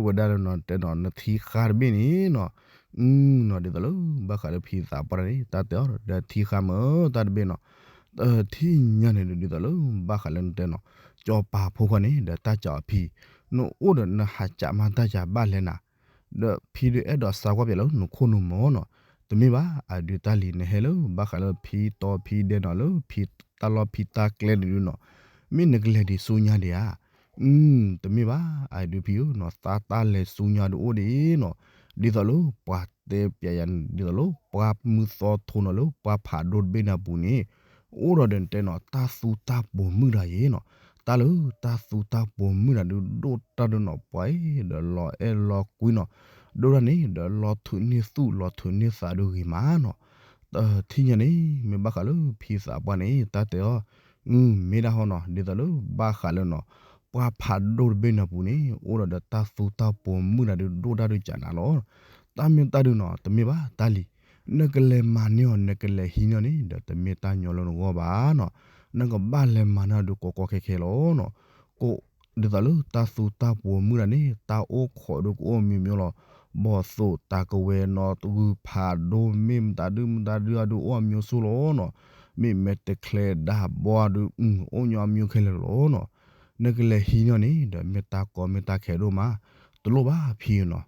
ဝဲဒၣ်လၢနတဲနီၤ နထံဃါတဘ့ၣ်န့ၣ်နီၤ. အၢ နီၤ ဒ်သိးလၢ ဘၣ်ဃးလၢဖံသးပှၢ်န့ၣ် တၢ်တဲအီၤဒီးထံဃါမၢ်တၢ်တဘ့ၣ်နီၤ. တထံၣ်ညါန့ၣ်ဒီး ဒ်သိးလၢ ဘၣ်ဃးလၢနတဲနီၤ စီၤပၤဖိခွါန့ၣ်ဒီး တၢ်စံးအီၤဖံ နအိၣ်ဒီးနဟးစံးမၤတၢ်စံးဘၣ်လဲၣ်နၤ ဒီးဖံဒုးအဲၣ်ဒိးစးကွၢ်ပၠးလၢနခိၣ်နူာ်မၢ်နီၤ. တမ့ၢ်ဘၣ် အဒုးတၢ်လံၤနဟဲလၢ ဘၣ်ဃးလၢဖံတီဖံဒဲနီၤ လၢဖံတၢ်လီၢ်ဖံတၢ်ကျဲန့ၣ်ဒုးနီၤ မ့ၢ်နကလဲၤဒံးဆူညါဒံးဧါ. အၢ တမ့ၢ်ဘၣ် အဒုးဖံဧၢနီၤ သးတၢ်လဲၤဆူညါဒုးအိၣ်ဒံးနီၤ. ဒ်သိးလၢပှၤတဲပၠးယၤန့ၣ် ဒ်သိးလၢပှၢ်မုၢ်သီထိနီၤ လၢပှၢ်ဖးဒိၣ်တဘ့ၣ်န့ၣ်အပူၤန့ၣ် အိၣ်ဒီးဒီးတဲနီၤ တၢ်သူတၢ်ပိာ်မုၣ်တၢ်အံၤနီၤ, တၢ်လၢတၢ်သူတၢ်ပိာ်မုၣ်တၢ်ဒုးဒိၣ်တၢ်ဒုးနီၤ ပှၤအံၤဒီးလီၤအဲၣ်လီၤကွံနီၤ, ဒိၣ်တၢ်န့ၣ် ဒီးလီၤထုးန့ၢ်သူၣ်လီၤထုးန့ၢ်သးဒုးဂ့ၤမးနီၤ. တထံၣ်ညါန့ၣ် မ့ၢ်ဘၣ်ဃးလၢဖံသးပှၢ်န့ၣ် တၢ်တဲအီၤ မ့ၢ်ဒၣ်ဟီနီၤ ဒ်သိးလၢဘၣ်ဃးလၢနီၤ ပှၢ်ဖးဒိၣ်တဘ့ၣ်န့ၣ်အပူၤန့ၣ် အိၣ်ဒီးဒီးတၢ်သူတၢ်ပိာ်မုၣ်တၢ်ဒုးဒိၣ်တၢ်ဒုးကးနၤလီၤ. တၢ်မ့ၢ်တၢ်ဒုးနီၤ တမ့ၢ်ဘၣ်တၢ်လံၤ, နကလဲၤမၤန့ၢ်အီၤ နကလဲၤဟံးန့ၢ်အီၤန့ၣ် ဒီးတမ့ၢ်တၢ်ညီလၢနဂီၢ်ဘၣ်နီၤ, နကဘၣ်လဲၤမၤန့ၢ်အီၤဒုးကီကီခဲခဲလီၤနီၤ. ကိးဒ်သိးလၢတၢ်သူတၢ်ပိာ်မုၣ်တၢ်န့ၣ် တၢ်အိၣ်ခိးဒုးကအိၣ်မံၤမံၤလီၤ. ဘီၣ်သိၣ်တၢ်ကဝဲၤနီၤ တဂုၤဖးဒိၣ် မ့ၢ်မတၤဒုမတၤဒုအဒုးအိၣ်အမံၤစိလီၤနီၤ, မ့ၢ်မဲာ်တချဲဒၣ်ဘီဒုး အိၣ်ညီအမံၤခဲလၢာ်လီၤနီၤ. နကလဲၤဟံးန့ၢ်အီၤန့ၣ် ဒီးမ့ၢ်တၢ်ကီမ့ၢ်တၢ်ခဲဒိၣ်မး, တလိၣ်ဘၣ်ဖံနီၤ,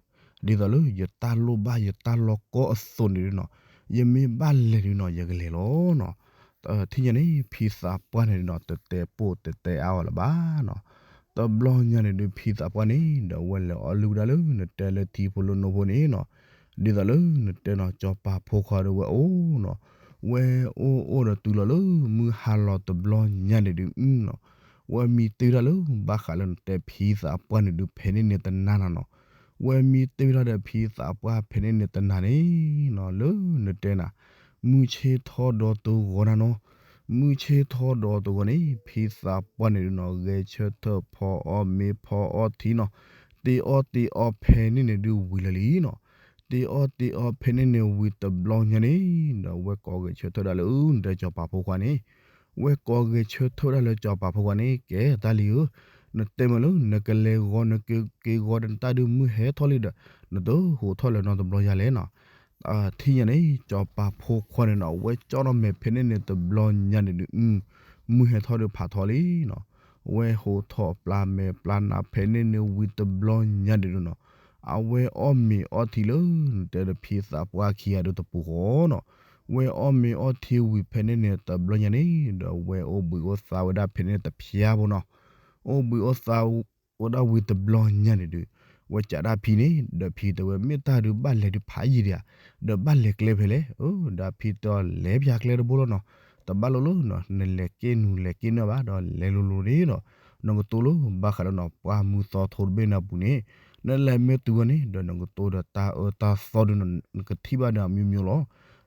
ဒ်သိးလၢယတၢ်လိၣ်ဘၣ်ယတၢ်လီၢ်ကီအသိးန့ၣ်ဒုးနီၤ, ယမ့ၢ်ဘၣ်လဲၤဒုးနီၤ ယကလဲၤလီၤနီၤ. တထံၣ်ညါန့ၣ် ဖံသးပှၢ်န့ၣ်ဒုးနီၤ တတဲပိၢ်တတဲအါအီၤလၢၤဘၣ်နီၤ. တဘျီညါန့ၣ်ဒုး ဖံသးပှၢ်န့ၣ် ဒီးဝဲလဲၤအီၣ်လုၢ်ဝဲဒၣ်လၢနတဲလၢထံဖိလၢနိဖိန့ၣ်နီၤ, ဒ်သိးလၢနတဲနီၤ စီၤပၤဖိခွါဒီးဝဲအိၣ်နီၤ, ဝဲအိၣ်အိၣ်ဒီးတုၤလီၤလၢမုၢ်ဟါလီၤတဘျီညါန့ၣ်ဒုးနီၤ, ဝဲမံတ့ၢ်ဝဲဒၣ်လၢဘၣ်ဃးလၢနတဲဖံသးပှၢ်န့ၣ်ဒုး ဖဲန့ၣ်န့ၣ်တနၤနၤနီၤ, ဝဲမံတ့ၢ်ဝဲဒၣ်ဒီးဖံသးပှၢ်ဖဲန့ၣ်န့ၣ်တနၤန့ၣ်နီၤ လၢနတဲနၤ မုၢ်ဆ့ၣ်ထီၣ်ဒီတဂီၤနၤနီၤ, မုၢ်ဆ့ၣ်ထီၣ်ဒီတဂီၤန့ၣ် ဖံသးပှၢ်န့ၣ်ဒုးနီၤ ဂဲၤဆၢထၢၣ်ဖီအီၣ်မ့ၤဖီအီၣ်ထံနီၤ, တ့အီၣ်တ့အီဖဲန့ၣ်န့ၣ်ဒုးဝံၤလၢာ်လံနီၤ, တ့အီၣ်တ့အီဖဲန့ၣ်န့ၣ်ဝံၤတဘျီညါန့ၣ် ဒီးဝဲကိးဂဲၤဆၢထၢၣ်ဒၣ်လၢနတဲစီၤပၤဖိခွါန့ၣ်, ဝဲကိးဂဲၤဆၢထၢၣ်ဒၣ်လၢစီၤပၤဖိခွါန့ၣ် ကဲတၢ်လံဧၢ, နတဲမ့ၢ်လၢနကလဲၤဂီၤနကက့ၤဂီၤဒီးနတၢ်ဒုးမုၢ်ဟဲထီၣ်လံဒီး နတဟိးထီၣ်လၢၤနီတဘျီယၤလဲၣ်နီၤ. ထံၣ်ညါန့ၣ် စီၤပၤဖိခွါန့ၣ်နီၤ ဝဲကၠီၣ်ထီၣ်မဲာ်ဖဲန့ၣ်န့ၣ်တဘျီညါန့ၣ်ဒုး မုၢ်ဟဲထီၣ်ဒုးဖးထီလံနီၤ, ဝဲဟိးထီၣ်ပျၢ်မဲာ်ပျၢ်နါဖဲန့ၣ်န့ၣ်ဝံၤတဘျီညါန့ၣ်ဒုးနီၤ, အဝဲအီၣ်မ့ၤအီထံလၢ နတဲဒီးဖံသးပှၢ်ခံဂၤဒုးတပူၤဃီနီၤ, ဝဲအီၣ်မ့ၤအီထံဝံၤဖဲန့ၣ်န့ၣ်တဘျီညါန့ၣ် ဒီးဝဲအိၣ်ဘှံးအိၣ်သါဝဲဒၣ်ဖဲန့ၣ်တဖျါဖိနီၤ, အိၣ်ဘှံးအိၣ်သါ ဝဲဒၣ်ဝံၤတဘျီညါန့ၣ်ဒုး ဝဲကးဒၣ်ဖံန့ၣ် ဒီးဖံတဲဝဲ မ့ၢ်တၢ်ဒုးဘၣ်လဲၤဒုးဖးယံာ်ဒံးဧါ, ဒီးဘၣ်လဲၤကျဲဖဲလဲၣ်, ဒီးဖံတဲအီၤလဲၤပျၢ်ကျဲတဘိလီၤနီၤ, တဘၣ်လိၤလိၤနီၤ နလဲၤက့ၤနုာ်လဲၤက့ၤနုာ်ဘၣ်ဒီးလဲၤလိၤလိၤန့ၣ်နီၤ, နကတိၤလၢဘၣ်ဃးလၢနီၤ ပှၢ်မုၢ်သီထိတဘ့ၣ်န့ၣ်အပူၤန့ၣ် နလဲၤမ့ၢ်တုၤဝဲန့ၣ် ဒီးနကတိၤဒီးတၢ်အၢတၢ်သီဒုးနီၤ နကထံၣ်ဘၣ်ဒီးအမျိုးမျိုးလီၤ,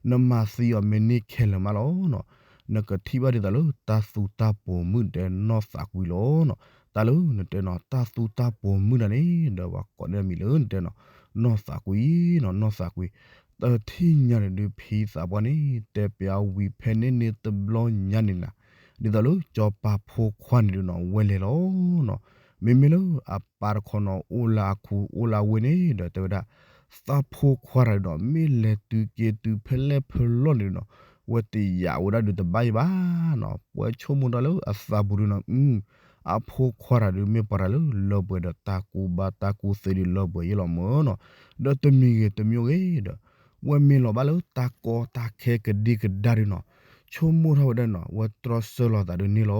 နမၤသံအီၤမ့ၢ်န့ၢ်ခဲလၢာ်မးလီၤနီၤ, နကထံၣ်ဘၣ်ဒ်သိးလၢတၢ်သူတၢ်ပိာ်မုၣ်ဒီးနီၢ်သးကွံလီၤနီၤ, တၢ်လၢနတဲနီၤ တၢ်သူတၢ်ပိာ်မုၣ်တၢ်န့ၣ် ဒီးပှၤကိးန့ၢ်အမံၤလၢနတဲနီၤ နီၢ်သးကွံနီၤ နီၢ်သးကွံ, တထံၣ်ညါန့ၣ်ဒုးဖံသးပှၢ်န့ၣ် တဲပျးဝံၤဖဲန့ၣ်န့ၣ်တဘျီညါန့ၣ်နီၤ, ဒ်သိးလၢစီၤပၤဖိခွါန့ၣ်ဒုးနီၤ ဝဲလဲၤလီၤနီၤ, မ့မ့ၢ်လၢအပၢ်တခီနီၤ အိၣ်လၢအခူအိၣ်လၢအဝ့ၢ်န့ၣ် ဒီးတဲဝဲဒၣ် သးဖိခွါတၢ်ဒုးနီၤ မ့ၢ်လဲၤတုၤက့ၤတုၤဖဲလဲၣ်ဖဲလဲၣ်န့ၣ်နီၤ ဝဲတယာ်ဝဲဒၣ်ဒုးတဘၣ်အံၤဘၣ်နီၤ, ပှၤဆိကမိၣ်တၢ်လၢအသးပူၤဒုးနီၤ အ အဖိခွါတၢ်ဒုးမ့ၢ်ပှၤတၢ်လၢလၢပှဲၤဒီးတၢ်ကူဘါတၢ်ကူသ့ဒုးလၢပှဲၤယ့လီၤမၢ်နီၤ, ဒီးတမံၤဂ့ၤတမံၤဂ့ၤဒီး ဝဲမ့ၢ်လီၤဘၣ်လၢတၢ်ကီတၢ်ခဲကဒံကဒါဒုးနီၤ, ဆိကမိၣ်ထီၣ်ဝဲဒၣ်နီၤ ဝဲတြီဆၢလီၤသးဒုးန့ၣ်လီၤနီၤ,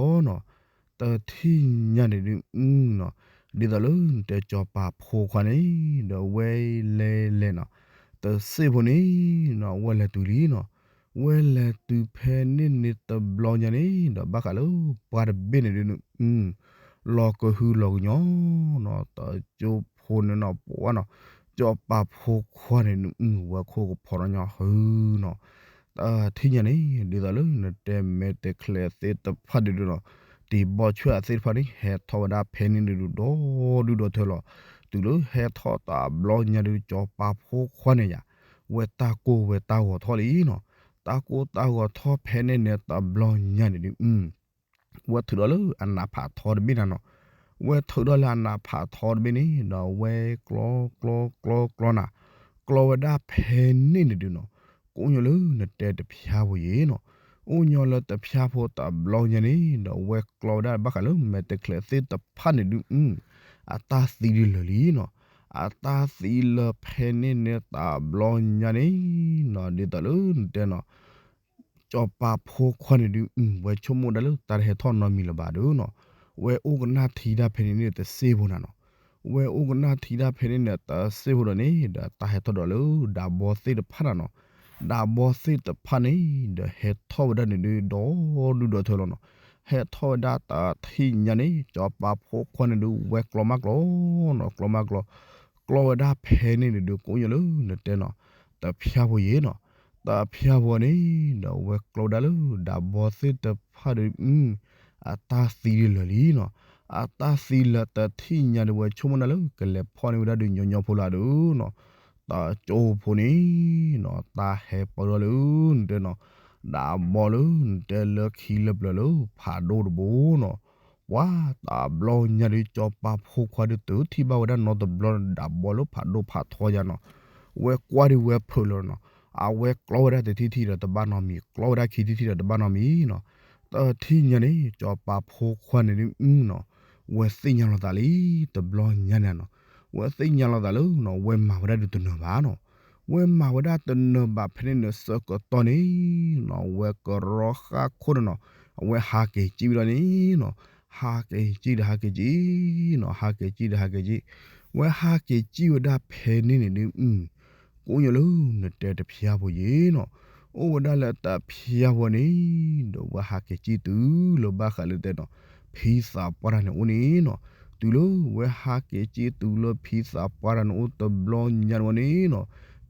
တထံၣ်ညါန့ၣ်ဒုးနီၤ, ဒ်သိးလၢနတဲစီၤပၤဖိခွါန့ၣ် ဒီးဝဲလဲၤလဲၤနီၤ, တစ့ၢ်ဖိန့ၣ်နီၤ ဝဲလဲၤတုၤလံနီၤ, ဝဲလဲၤတုၤဖဲန့ၣ်န့ၣ်တဘျီညါန့ၣ် ဒီးဘၣ်ဃးလၢပှၢ်တဘ့ၣ်န့ၣ်ဒုး လီၤကဟုလီၤကညီနီၤ, တကၠိဖိန့ၣ်နီၤ ပှၤနီၤ, စီၤပၤဖိခွါန့ၣ် ဝဲခိၣ်ကဖီထီၣ်ညီဟုနီၤ, ထံၣ်ညါန့ၣ် ဒ်သိးလၢနတဲမဲာ်တဲးချဲးသ့ၣ်တဖၣ်ဒုးနီၤ, တံၤဘီဆွဲၣ်အသ့ၣ်တဖၣ်န့ၣ် ဟဲထီၣ်ဝဲဒၣ်ဖဲန့ၣ်ဒုးဒီဒူၣ်ဒီထၢလီၤ, တုၤလၢဟဲထီၣ်တဘျီညါဒုး စီၤပၤဖိခွါန့ၣ်ယၤ, ဝဲတၢ်ကိၢ်ဝဲတၢ်ဂီၤထီၣ်လံနီၤ, တၢ်ကိၢ်တၢ်ဂီၤထီၣ်ဖဲန့ၣ်န့ၣ်တဘျီညါန့ၣ်ဒုး ဝဲထုးထီၣ်လၢအနးဖးထီတဘ့ၣ်နၤနီၤ, ဝဲထုးထီၣ်လၢအနးဖးထီတဘ့ၣ်န့ၣ် ဒီးဝဲကျီကျီကျီကျီနၤ, ကျီဝဲဒၣ်ဖဲန့ၣ်န့ၣ်ဒုးနီၤ, ကအိၣ်ညီလၢနတဲတဖျါဖိယ့ၤနီၤ, အိၣ်ညီလၢတဖျါဖိတဘျီညါန့ၣ် ဒီးဝဲကျီဝဲဒၣ်ဘၣ်ဃးလၢမဲာ်တဲးချဲးသ့ၣ်တဖၣ်န့ၣ်ဒုး အတၢ်သံဒုးလၢာ်လံနီၤ, အတၢ်သံလၢာ်ဖဲန့ၣ်န့ၣ်တဘျီညါန့ၣ်နီၤ, ဒ်သိးလၢနတဲနီၤ စီၤပၤဖိခွါန့ၣ်ဒုး ဝဲဆိကမိၣ်ဒၣ်လၢတၢ်တဟဲထီၣ်နီတမံၤလၢၤဘၣ်ဒုးနီၤ, ဝဲအိၣ်ကနၣ်ထံဒၣ်ဖဲန့ၣ်န့ၣ်တစ့ၢ်ဖိနၤနီၤ, ဝဲအိၣ်ကနၣ်ထံဒၣ်ဖဲန့ၣ်န့ၣ်တစ့ၢ်ဖိဒီးန့ၣ် ဒီးတၢ်ဟဲထီၣ်ဒီးလၢဒးဘီသ့ၣ်တဖၣ်နၤနီၤ, ဒးဘီသ့ၣ်တဖၣ်န့ၣ် ဒီးဟဲထီၣ်ဝဲဒၣ်န့ၣ်ဒုး ဒီဒူၣ်ဒီထၢလီၤနီၤ. ဟဲထီၣ်ဝဲဒၣ်တထံၣ်ညါန့ၣ် စီၤပၤဖိခွါန့ၣ်ဒုး ဝဲကျီမးကျီနီၤ, ကျီမးကျီ, ကျီဝဲဒၣ်ဖဲန့ၣ်န့ၣ်ဒုး ကိးညါလၢနတဲနီၤ, တဖၠၣ်ဖိယ့ၣ်နီၤ. တဖၠၣ်ဖိန့ၣ် ဒီးဝဲကျီဝဲဒၣ်လၢ ဒးဘီသ့ၣ်တဖၣ်ဒီး အတၢ်သံဒုးလၢာ်လံနီၤ. အတၢ်သံလၢာ်တထံၣ်ညါဒီး ဝဲဆိကမိၣ်ဒၣ်လၢ ကလဲၤဖီၣ်န့ၢ်ဝဲဒၣ်ဒုးညီညီဖိလၢအဒုးနီၤ. တကၠိဖိန့ၣ်နီၤ တၢ်ဟဲပၢၢ်ထီၣ်လၢ နတဲနီၤ, ဒးဘီလၢနတဲလၢခံလၢပျၢၤလၢ ဖးဒိၣ်တဘိနီၤ. ပှၤတဘျီညါဒီး စီၤပၤဖိခွါဒုးတုၤထံၣ်ဘၣ်ဝဲဒၣ်နီတဘျီ ဒးဘီလၢဖးဒိၣ်ဖးထီယါနီၤ. ဝဲကွၢ်ဒုးဝဲဖုးလီၤနီၤ. အဝဲကျီဝဲဒၣ်တထံၣ်ထံၣ်ဒီးတဘၣ်နီတမံၤ, ကျီဝဲဒၣ်ခံထံၣ်ထံၣ်ဒီးတဘၣ်နီတမံၤနီၤ. တထံၣ်ညါန့ၣ် စီၤပၤဖိခွါန့ၣ်ဒုးနီၤ ဝဲသ့ၣ်ညါလီၤသးလံ တဘျီညါန့ၣ်နီၤ. ဝဲသ့ၣ်ညါလီၤသးလၢနီၤ ဝဲမၤဝဲဒၣ်ဒုးတနၢၤဘၣ်နီၤ. ဝဲမၤဝဲဒၣ်တနၢၤဘၣ်ဖဲန့ၣ်န့ၣ် ဆၢကတီၢ်န့ၣ်နီၤ ဝဲကရီဃၣ်ခိၣ်န့ၣ်နီၤ အဝဲဟးက့ၤကံၣ်ဝဲဒၣ်န့ၣ်နီၤ. ဟးက့ၤကံၣ်ဒီးဟးက့ၤကံၣ်နီၤ, ဟးက့ၤကံၣ်ဒီးဟးက့ၤကံၣ်, ဝဲဟးက့ၤကံၣ်ဝဲဒၣ်ဖဲန့ၣ်န့ၣ်ဒုး ကိးညါလၢနတဲတဖၠၣ်ဖိယ့ၣ်နီၤ. အိၣ်ဝဲဒၣ်လၢတဖၠၣ်ဖိန့ၣ် ဒီးဝဲဟးက့ၤကံၣ်တုၤလၢဘၣ်ဃးလၢတဲနီၤ ဖံသးပှၢ်တၢ်န့ၣ်အိၣ်န့ၣ်နီၤ. တုၤလၢဝဲဟးက့ၤကံၣ်တုၤလၢဖံသးပှၢ်တၢ်န့ၣ်အိၣ်တဘျီညါန့ၣ်နီၤ,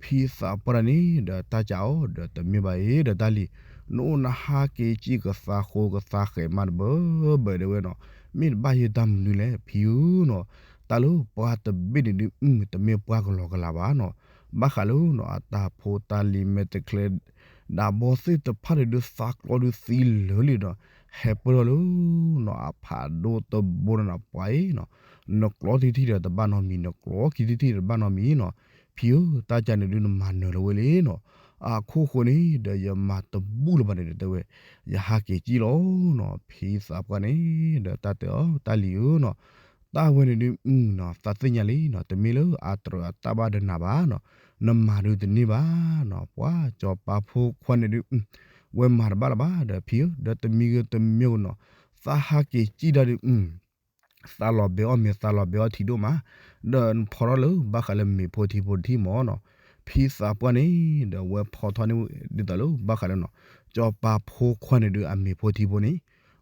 ဖံသးပှၢ်တၢ်န့ၣ် ဒီးတၢ်ကးအီၤဒီးတမ့ၢ်ဘၣ်အံၤ ဒီးတၢ်လံၤ, နအိၣ်နဟးက့ၤကံၣ်ကသးဃိကသးဃဲးမးတဘၢဘၢတဲဝဲနီၤ. မ့ၢ်တဘၣ်ယဲတၢ်မနုၤလဲၣ် ဖံဧၢနီၤ. တၢ်လၢပှၤတဘ့ၣ်န့ၣ်ဒုး တမ့ၢ်ပှၤကလီကလီဘၣ်နီၤ. ဘၣ်ဃးလၢနီၤ အတၢ်ဖိတၢ်လံၤမဲာ်တချဲ ဒးဘီသ့ၣ်တဖၣ်န့ၣ်ဒုး သးကျီဒုးသံလၢာ်လံဒီး ဟဲပၢၢ်ထီၣ်လၢနီၤ အဖးဒိၣ်တဘိန့ၣ်နီၤ ပှၤအံၤနီၤ, နကျီထံထံၣ်ဒီးတဘၣ်နီတမံၤ, နကျီခံထံၣ်ထံၣ်ဒီးတဘၣ်နီတမံၤနီၤ. ဖံဧၢ တၢ်ကးန့ၣ်ဒုးနမၤနၢၤလီၤဝဲလံနီၤ. အခိၣ်ဃိန့ၣ်ဒီးယမၤတဘူၣ်လၢၤဘၣ်န့ၣ်ဒီးတဲဝဲ, ယဟးက့ၤကံၣ်လီၤနီၤ. ဖံသးပှၢ်န့ၣ်ဒီးတၢ်တဲအီၤ တၢ်လံၤဧၢနီၤ, တၢ်ဝဲန့ၣ်ဒုးနီၤ သးသ့ၣ်ညါလံနီၤ, တမ့ၢ်လၢအတြၢၤအတၢ်ဘၣ်ဒီးနၤဘၣ်နီၤ, နမၤဒုးတန့ၢ်ဘၣ်နီၤ. ပှၤစီၤပၤဖိခွါန့ၣ်ဒုး ဝဲမၤတဘၣ်လၢၤဘၣ်ဒီးဖံဧၢ, ဒီးတမံၤဂ့ၤတမံၤဂ့ၤနီၤ, သးဟးက့ၤကံၣ်ဒၣ်ဒုး သးလီၤဘဲအီၣ်မ့ၤ သးလီၤဘဲအီၣ်ထံဒိၣ်မး, ဒီးနဖီထီၣ်လၢဘၣ်ဃးလၢမ့ၤဖိထံဖိတထံၣ်မးနီၤ. ဖံသးပှၢ်န့ၣ် ဒီးဝဲဖီထီၣ်န့ၢ်ဒ်သိးလၢဘၣ်ဃးလၢနီၤ, စီၤပၤဖိခွါန့ၣ်ဒုးအမ့ၤဖိထံဖိန့ၣ်,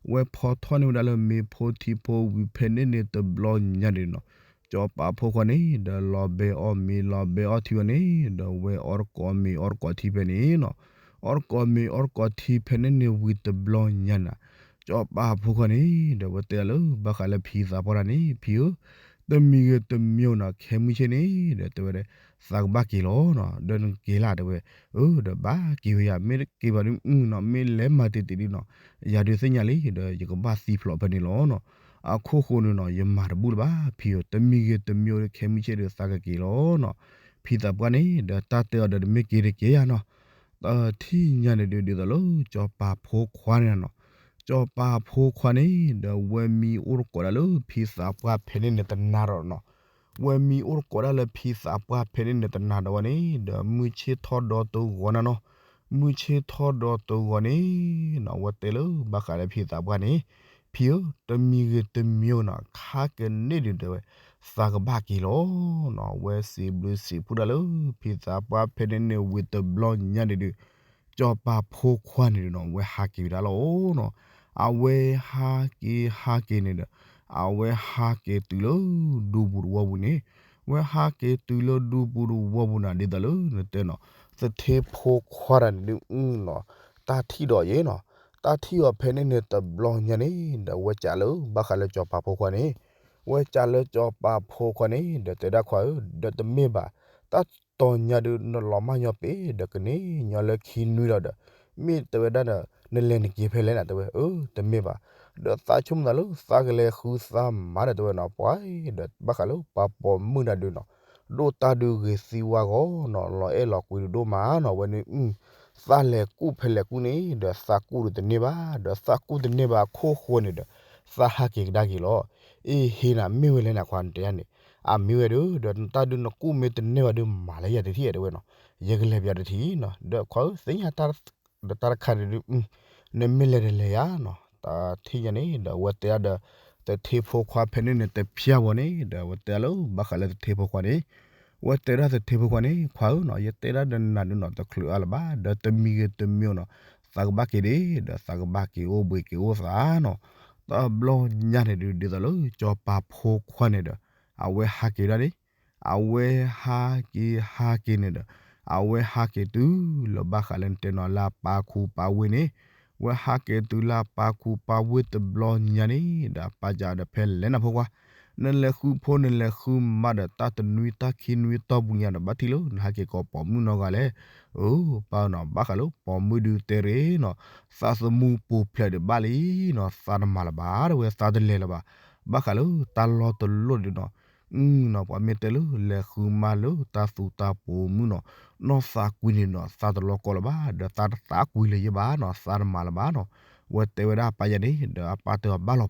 ဝဲဖီထီၣ်န့ၢ်ဝဲဒၣ်လၢမ့ၤဖိထံဖိဝံၤဖဲန့ၣ်န့ၣ်တဘျီညါန့ၣ်နီၤ, စီၤပၤဖိခွါန့ၣ် ဒီးလီၤဘဲအီၣ်မ့ၤလီၤဘဲအီၣ်ထံဝဲန့ၣ် ဒီးဝဲအီၣ်တကိးမ့ၤအီၣ်တကိးထံဖဲန့ၣ်နီၤ, အီၣ်တကိးမ့ၤအီၣ်တကိးထံဖဲန့ၣ်န့ၣ်ဝံၤတဘျီညါန့ၣ် စီၤပၤဖိခွါန့ၣ် ဒီးဝဲတဲဒၣ်လၢ ဘၣ်ဃးလၢဖံသးပှၢ်တၢ်န့ၣ် ဖံဧၢ, တမံၤဂ့ၤတမံၤဂ့ၤနီၤ ခဲမုၢ်ဆ့ၣ်န့ၣ် ဒီးတဲဝဲဒၣ် သးကဘၣ်က့ၤလီၤနီၤ, ဒီးနက့ၤလၢ်တဲဝဲ, အၢ ဒီးဘၣ်က့ၤဝဲယၤ မ့ၢ်တက့ၤဘၣ်ဒုးနီၤ မ့ၢ်လဲၤမၤတ့ၢ်တ့ၢ်ဒုးနီၤ ယၤဒုးသ့ၣ်ညါလံ ဒီးယကဘၣ်သံဖျိးဖဲန့ၣ်လီၤနီၤ, အခိၣ်ဃိန့ၣ်နီၤ ယမၤတဘူၣ်လၢၤဘၣ် ဖံဧၢ, တမံၤဂ့ၤတမံၤဂ့ၤဒီး ခဲမုၢ်ဆ့ၣ်ဒီးသးကက့ၤလီၤနီၤ, ဖံသးပှၢ်န့ၣ် ဒီးတၢ်တဲအီၤဒီးတမ့ၢ်က့ၤတက့ၤယၤနီၤ တထံၣ်ညါန့ၣ်ဒုးဒ်သိးလၢ စီၤပၤဖိခွါန့ၣ်နီၤ, စီၤပၤဖိခွါန့ၣ် ဒီးဝဲမံအိၣ်တကိးဒၣ်လၢဖံသးပှၢ်ဖဲန့ၣ်န့ၣ်တနၤဒီးနီၤ, ဝဲမံအိၣ်တကိးဒၣ်လၢဖံသးပှၢ်ဖဲန့ၣ်န့ၣ်တနၤဒီးဝဲန့ၣ် ဒီးမုၢ်ဆ့ၣ်ထီၣ်ဒီတဂီၤန့ၣ်နီၤ, မုၢ်ဆ့ၣ်ထီၣ်ဒီတဂီၤန့ၣ်နီၤ ဝဲတဲလၢဘၣ်ဃးလၢဖံသးပှၢ်န့ၣ်, ဖံဧၢ, တမံၤဂ့ၤတမံၤဂ့ၤနီၤ ခါကန့ၣ်ဒုးတဲဝဲ, သးကဘၣ်က့ၤလီၤနီၤ, ဝဲစံးဘျုးစံးဖှိၣ်ဒၣ်လၢ ဖံသးပှၢ်ဖဲန့ၣ်န့ၣ်ဝံၤတဘျီညါန့ၣ်ဒုး စီၤပၤဖိခွါန့ၣ်ဒုးနီၤ ဝဲဟးက့ၤဝဲဒၣ်လီၤနီၤ, အဝဲဟးက့ၤဟးက့ၤန့ၣ်ဒီး အဝဲဟးက့ၤတုၤလၢဒူပူၤတဝီပူၤန့ၣ်, ဝဲဟးက့ၤတုၤလၢဒူပူၤတဝီပူၤန့ၣ် ဒ်သိးလၢနတဲနီၤ, သထ့ဖိခွါတၢ်န့ၣ်ဒုးနီၤ, တၢ်ထံၣ်ဒီးယဲနီၤ, တၢ်ထံၣ်အီၤဖဲန့ၣ်န့ၣ်တဘျီညါန့ၣ် ဒီးဝဲကးလၢဘၣ်ဃးလၢစီၤပၤဖိခွါန့ၣ်, ဝဲကးလၢစီၤပၤဖိခွါန့ၣ် ဒီးတဲဒၣ်ခွါဧၢ, ဒီးတမ့ၢ်ဘၣ်, တၢ်တီၤညါဒုးနလီၤမၢ်ညီပ့ၤ ဒီးကန့ၢ်ညီလၢခံနွံလီၤဒီး, မ့ၢ်တဲဝဲဒၣ်ဒီး နလဲၤနက့ၤဖဲလဲၣ်န့ၣ် တဲဝဲ, အၢ တမ့ၢ်ဘၣ်, ဒီးသးဆိကမိၣ်သးလၢ သးကလဲၤဃုသးမၤဒီးတဲဝဲနီၤ, ပှၤဒီးဘၣ်ဃးလၢပှၤပိာ်မုၣ်တၢ်ဒုးနီၤ, ဒိၣ်တၢ်ဒုးဂ့ၤသံဝါဂီၤနီၤ, လီၤအဲၣ်လီၤကွံဒုးဒိၣ်မးနီၤ, ဝဲန့ၣ် သးလဲၤကူၣ်ဖဲလဲၤကူၣ်န့ၣ် ဒီးသးကူၣ်ဒုးတန့ၢ်ဘၣ်, ဒီးသးကူၣ်တန့ၢ်ဘၣ်အခိၣ်ဃိန့ၣ်ဒီး သးဟးက့ၤကဒါက့ၤလီၤ. အ့ ဟ့ၣ်နၤမ့ၢ်ဝဲလဲၣ်န့ၣ် ခွါနတဲယါန့ၣ်, အမ့ၢ်ဝဲဒုး ဒီးတၢ်ဒုးနကူၣ်မ့ၢ်တန့ၢ်ဘၣ်ဒုးမၤလၢယၤတထံၣ်တဲဝဲနီၤ, ယကလဲၤပယီၤတထံၣ်နီၤ, ဒီးခွါဧၢ သ့ၣ်ညါတၢ် ဒီးတၢ်တခါန့ၣ်ဒုး နမ့ၢ်လဲၤဒီးလဲၤယါနီၤ, တၢ်ထံၣ်ညါန့ၣ် ဒီးအဝဲတဲဒီး သထ့ဖိခွါဖဲန့ၣ်န့ၣ် တဖျၢၣ်ဝဲန့ၣ် ဒီးအဝဲတဲလၢဘၣ်ဃးလၢသထ့ဖိခွါန့ၣ်, ဝဲတဲဒၣ်သထ့ဖိခွါန့ၣ် ခွါဧၢနီၤ ယတဲဒၣ်ဒီးနၤဒုးနီၤ တချုးအါလၢၤဘၣ် ဒီးတမံၤဂ့ၤတမံၤနီၤ သးကဘၣ်က့ၤဒ့ ဒီးသးကဘၣ်က့ၤအိၣ်ဘှံးက့ၤအိၣ်သးနီၤ. တဘျီညါန့ၣ်ဒုး ဒ်သိးလၢစီၤပၤဖိခွါန့ၣ်ဒီး အဝဲဟးက့ၤဒၣ်န့ၣ် အဝဲဟးက့ၤဟးက့ၤန့ၣ်ဒီး အဝဲဟးက့ၤတုၤလၢဘၣ်ဃးလၢနတဲနီၤ လၢအပၢ်ခူပၢ်ဝ့ၢ်န့ၣ် ဝဲဟးက့ၤတုၤလၢအပၢ်ခူပၢ်ဝ့ၢ်တဘျီညါန့ၣ်ဒီး အပၢ်စံးဒီး ဖဲလဲၣ်နၤဖိခွါ နလဲၤဃုဖိနလဲၤဃုမါဒီး တၢ်တနွံတၢ်ခံနွံတီၢ်ပူၤညါဒီး ဘၣ်ထံၣ်လၢနဟဲက့ၤကိးပိာ်မုၣ်နီတဂၤလဲၣ်. အၢ ပၢ်နီၤ ဘၣ်ဃးလၢပိာ်မုၣ်ဒုးတဲရ့ၣ်နီၤ သးသမူပူၤဖျဲးဒံးဘၣ်လံနီၤ သးတမၤလၢၤဘၣ် တဲဝဲ သးတလဲၤလၢၤဘၣ်. ဘၣ်ဃးလၢတၢ်လီၢ်တလီၢ်ဒုးနီၤ အနီၤ ပှၤမ့ၢ်တဲလၢလဲၤဃုမါလၢတၢ်သူတၢ်ပိာ်မုၣ်နီၤ နီၢ်သးကွံန့ၣ်နီၤ သးတလီၤကီလၢၤဘၣ် ဒီးသးတသးကွံလၢၤယဲဘၣ်နီၤ သးတမၤလၢၤဘၣ်နီၤ. ဝဲတဲဝဲဒၣ်အပၢ်ယၤန့ၣ် ဒီးအပၢ်တဲအီၤဘၣ်လီၤ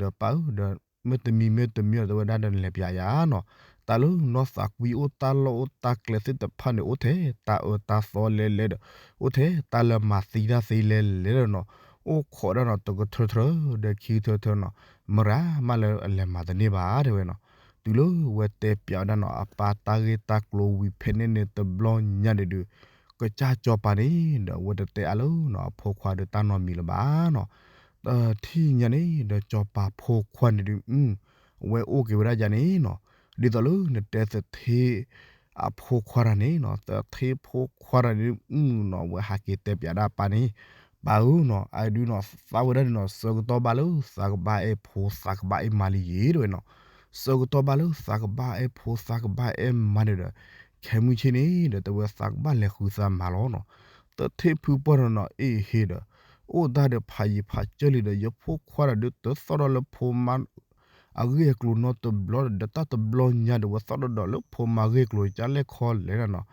ဒီးပၢ်ဧၢ ဒီးမ့ၢ်တမံၤမ့ၢ်တမံၤဒီး တဲဝဲဒၣ်ဒီးနလဲၤပၠးယၤနီၤ တၢ်လၢနီၢ်သးကွံအိၣ်တၢ်လီၢ်အိၣ်တၢ်ကျဲသ့ၣ်တဖၣ်န့ၣ် အိၣ်ထဲတၢ်အၢတၢ်သီလဲလဲဒီး အိၣ်ထဲတၢ်လၢမၤသံတၢ်သ့လဲလဲဒီးနီၤ အိၣ်ခိးဒၣ်နီၤ တကထၢထၢ ဒီးခံကထၢထၢနီၤ မရၤမးလၢအလဲၤမၤတန့ၢ်ဘၣ် တဲဝဲနီၤ. တုၤလၢဝဲတဲပၠးဝဲဒၣ်နီၤ အပၢ်တၢ်ဂ့ၢ်တၢ်ကျိၤဝံၤဖဲန့ၣ်န့ၣ်တဘျီညါန့ၣ်ဒုး ကစၢ်စီၤပၤန့ၣ် ဒီးအဝဲတတဲအါလၢနီၤ အဖိခွါဒီးတၢ်နီတမံၤလၢၤဘၣ်နီၤ. တထံၣ်ညါန့ၣ်ဒီးစီၤပၤဖိခွါန့ၣ်ဒုး အဝဲအိၣ်က့ၤဝဲဒၣ်ယၤန့ၣ်နီၤ ဒ်သိးလၢနတဲသထ့ အဖိခွါတဂၤန့ၣ်နီၤ သထ့ဖိခွါတဂၤန့ၣ်ဒုးနီၤ အဝဲဟးက့ၤတဲပၠးဒၣ်အပၢ်န့ၣ် ပၢ်ဧၢနီၤ အဒုးနီၤ သးဝဲဒၣ်န့ၣ်နီၤ ဆၢကတီၢ်ဘၣ်လၢသးကဘၣ်အဲၣ်ဖိသးကဘၣ်အဲၣ်မါလံယ့ၤ တဲဝဲနီၤ. ဆၢကတီၢ်ဘၣ်လၢသးကဘၣ်အဲၣ်ဖိသးကဘၣ်အဲၣ်မါန့ၣ်ဒီး ခဲမုၢ်ဆ့ၣ်န့ၣ်ဒီး တဲဝဲသးကဘၣ်လဲၤဃုသးမါလီၤနီၤ. သထ့ဖုပှၢ်တဂၤနီၤ အ့ၣ်ဟ့ဒီး အိၣ်တၢ်ဒီးဖးယံၤဖးစၢၢ်လံဒီး ယဖိခွါတဂၤဒုးတသီၣ်ဒီးလၢဖိမါ အဂ့ၢ်အကျိၤနီတဘျီဒီး တၢ်တဘျီညါဒီးဝဲသီၣ်ဒီးဒီးလၢဖိမါဂ့ၢ်ကျိၤ ကလဲၣ်ခီလဲၣ်ဒၣ်နီၤ.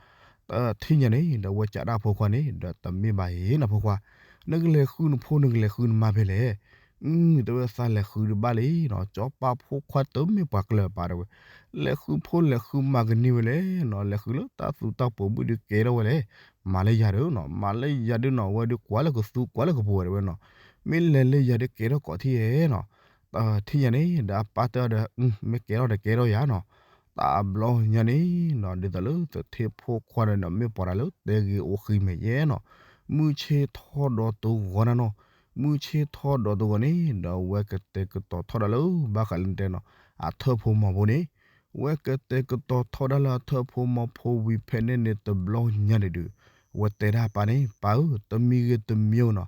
တထံၣ်ညါန့ၣ်ဒီး ဝဲကးဒၣ်ဖိခွါန့ၣ်ဒီး တမ့ၢ်ဘၣ်ယ့ၤနီၤဖိခွါ, နကလဲၤဃုနဖိနကလဲၤဃုနမါဖဲလဲၣ်. တဲဝဲသးလဲၤဃုဒံးဘၣ်လံနီၤ, စီၤပၤဖိခွါတမ့ၢ်ပှၤကလၢၤပာ်တဲဝဲ, လဲၤဃုဖိလဲၤဃုမါကန့ၢ်ဝဲလဲၣ်နီၤ, လဲၤဃုလၢတၢ်သူတၢ်ပိာ်မုၣ်ဒုးကဲထီၣ်ဝဲလဲၣ်. မၤလၢယၤဒီးနီၤ, မၤလၢယၤဒုးနီၤ, ဝဲဒုးကွၢ်လၢကသူကွၢ်လၢကပူၤဝဲတဲဝဲနီၤ, မ့ၢ်လဲၤလၢယၤဒုးကဲထီၣ်ကိးထံၣ်ဧဲနီၤ. တထံၣ်ညါန့ၣ်ဒီး အပၢ်တဲအီၤဒီး မ့ၢ်ကဲထီၣ်ဒီးကဲထီၣ်ယၤနီၤ. တဘျီညါန့ၣ်နီၤ, ဒ်သိးလၢသထ့ဖိခွါန့ၣ်နီၤ, မ့ၢ်ပှၤတၢ်လၢတဲဂ့ၤအိၣ်ဃံမဲာ်ယဲနီၤ, မုၢ်ဆ့ၣ်ထီၣ်ဒီးတဂီၤနၤနီၤ, မုၢ်ဆ့ၣ်ထီၣ်ဒီးတဂီၤန့ၣ်ဒီး ဝဲကတဲာ်ကတီၤထီၣ်ဒၣ်လၢ ဘၣ်ဃးလၢနတဲနီၤ, အထၢၣ်ဖိမီၤဖိန့ၣ်, ဝဲကတဲာ်ကတီၤထီၣ်ဒၣ်လၢအထၢၣ်ဖိမီၤဖိဝံၤဖဲန့ၣ်န့ၣ် တဘျီညါန့ၣ်ဒုး, ဝဲတဲဒၣ်အပၢ်န့ၣ်, ပၢ်ဧၢ, တမံၤဂ့ၤတမံၤနီၤ,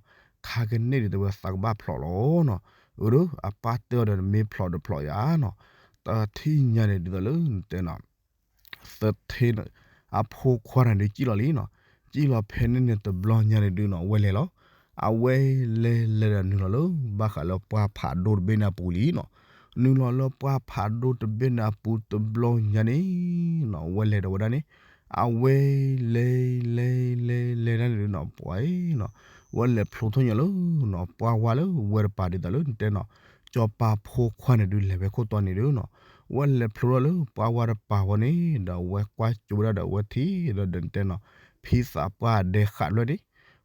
ခါကန့ၢ်ဒုးတဲဝဲသးကဘၣ်ဖျိးလီၤနီၤ. အၢဒီး အပၢ်တဲအီၤဒီး နမ့ၢ်ဖျိးတဖျိးယၤနီၤ. တထံၣ်ညါန့ၣ်ဒ်သိးလၢနတဲနီၤ သထ့ အဖိခွါန့ၣ်ဒုး စံၣ်လီၤလံနီၤ. စံၣ်လီၤဖဲန့ၣ်န့ၣ် တဘျီညါန့ၣ်ဒုးနီၤ, အဝဲလဲၤလီၤ. အဝဲလဲၤလဲၤဒီးနုာ်လီၤလၢ ဘၣ်ဃးလၢပှၢ်ဖးဒိၣ်တဘ့ၣ်န့ၣ်အပူၤလံနီၤ. နုာ်လီၤလၢပှၢ်ဖးဒိၣ်တဘ့ၣ်န့ၣ်အပူၤတဘျီညါန့ၣ်နီၤ, အဝဲလဲၤဒီးဝဲဒၣ်န့ၣ်, အဝဲလဲၤလဲၤလဲၤလဲၤဒၣ်န့ၣ်ဒုးနီၤ, ပှၤအံၤနီၤ, ဝဲလဲၤဖျိထီၣ်ညါလၢနီၤ, ပှၢ်ဝါလၢဝဲတပၤဒ်သိးလၢနတဲနီၤ, စီၤပၤဖိခွါန့ၣ်ဒုး လဲၤဝဲခိၣ်တီန့ၣ်ဒုးနီၤ, ဝဲလဲၤဖျိထီၣ်လၢပှၢ်ဝါတပၤဝဲန့ၣ်ဒီး ဝဲကွၢ်ကၠိဝဲဒၣ်ဒီး ဝဲထံၣ်ဒီးနတဲနီၤ, ဖံသးပှၢ်အဒဲဃးတဖျၢၣ်န့ၣ်,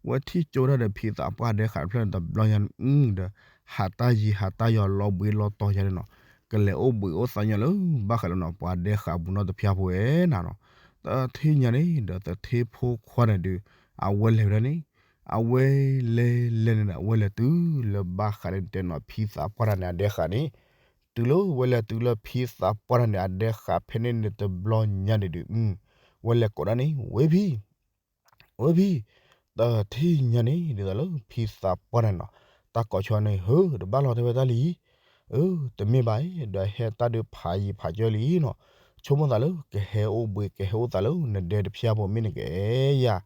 ဝဲထံၣ်ကၠိဝဲဒၣ်ဒီး ဖံသးပှၢ်အဒဲဃးတဖျၢၣ်န့ၣ် တဘျီညါန့ၣ်ဒီး ဟးတၢ်ယံာ်ဟးတၢ်ယီၤလီၤဘှံးလီၤတီၤယၤန့ၣ်နီၤ, ကလဲၤအိၣ်ဘှံးအိၣ်သးညီလၢ ဘၣ်ဃးလၢနီၤ, ပှၤဒဲဃးပူၤနီတဖျၢၣ်ဖိဝဲနၤနီၤ. တထံၣ်ညါန့ၣ်ဒီး သထ့ဖိခွါန့ၣ်ဒုး အဝဲလဲၤဝဲဒၣ်န့ၣ်, အဝဲလဲၤလဲၤန့ၣ်ဒီး အဝဲလဲၤတုၤလၢဘၣ်ဃးလၢနတဲနီၤ, ဖံသးပှၢ်တဂၤန့ၣ် အဒဲဃးန့ၣ်, တုၤလၢဝဲလဲၤတုၤလၢဖံသးပှၢ်တဂၤန့ၣ် အဒဲဃးဖဲန့ၣ်န့ၣ်တဘျီညါန့ၣ်ဒုး, ဝဲလဲၤကိးဒၣ်န့ၣ်, ဝဲဖံ ဝဲဖံ, တထံၣ်ညါန့ၣ် ဒ်သိးလၢဖံသးပှၢ်န့ၣ်နီၤ, တၢ်ကိးဆၢန့ၣ် ဟၢ တဘၣ်လီၤတဲဝဲတၢ်လံ, အၢ တမ့ၢ်ဘၣ်အံၤ ဒီးဟဲတၢ်ဒုးဖးယံာ်ဖးစၢၢ်လံနီၤ, ဆိကမိၣ်သးလၢ ကဟဲအိၣ်ဘှံးကဟဲအိၣ်သးလၢ နဒဲတဖျၢၣ်ဖိ မ့ၢ်နကအဲၣ်ယၤ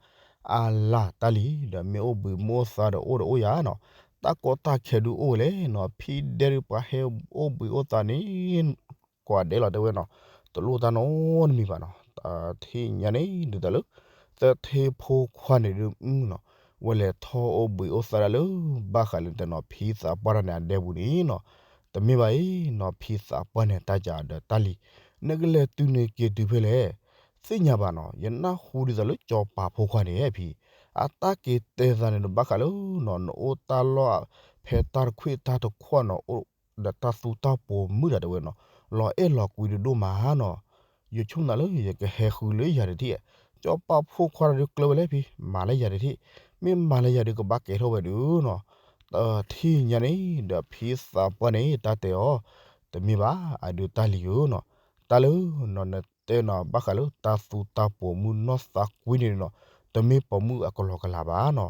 အါလၢ်တၢ်လံ, ဒီးမ့ၢ်အိၣ်ဘှံးမ့ၢ်အိၣ်သးဒီးအိၣ်ဒီးအိၣ်ယၤနီၤ, တၢ်ကီတၢ်ခဲဒုးအိၣ်ဝဲလဲၣ်နီၤ, ဖံဒဲဒုးပှၤဟဲအိၣ်ဘှံးအိၣ်သးန့ၣ် ကိးဂၤဒဲးလီၤတဲဝဲနီၤ, တလိၣ်တၢ်နီတမံၤဘၣ်နီၤ. တထံၣ်ညါန့ၣ် ဒ်သိးလၢ သထ့ဖိခွါန့ၣ်ဒုးနီၤ, ဝဲလဲၤထီၣ်အိၣ်ဘှံးအိၣ်သးဒၣ်လၢ ဘၣ်ဃးလၢနတဲနီၤ ဖံသးပှၢ်တဂၤန့ၣ် အဒဲပူၤန့ၣ်နီၤ, တမ့ၢ်ဘၣ်အံၤနီၤ, ဖံသးပှၢ်န့ၣ် တၢ်စံးဒီးတၢ်လံ, နကလဲၤတုၤန့ၣ်က့ၤတုၤဖဲလဲၣ်, သ့ၣ်ညါဘၣ်နီၤ, ယနၢ်ဟူဒ်သိးလၢစီၤပၤဖိခွါန့ၣ်ဖံ, အတၢ်က့ၤတဲသးန့ၣ်ဒီး ဘၣ်ဃးလၢနီၤ နအိၣ်တၢ်လီၢ် ဖဲတၢ်တခွံၣ်တၢ်တခွီၣ်နီၤ အိၣ်ဒီးတၢ်သူတၢ်ပိာ်မုၣ်တၢ်တဲဝဲနီၤ, လီၤအဲၣ်လီၤကွံဒုးဒိၣ်မးနီၤ, ယဆိကမိၣ်သးလၢယကဟဲဃုလၢယၤတထံၣ်, စီၤပၤဖိခွါတဂၤဒုးကျၢၤဝဲလဲၣ်ဖံ, မၤလၢယၤတထံၣ်, မ့ၢ်မၤလၢယၤဒုးကဘၣ်ကဲထီၣ်ဝဲဒုးနီၤ. တထံၣ်ညါန့ၣ် ဒီးဖံသးပှၢ်န့ၣ် တၢ်တဲအီၤ, တမ့ၢ်ဘၣ် အဒုးတၢ်လံၤဧၢနီၤ, တၢ်လၢနီၤ နတဲနီၤ ဘၣ်ဃးလၢတၢ်သူတၢ်ပိာ်မုၣ်နီၢ်သးကွံန့ၣ်နီၤ, တမ့ၢ်ပိာ်မုၣ်အကလီကလီဘၣ်နီၤ.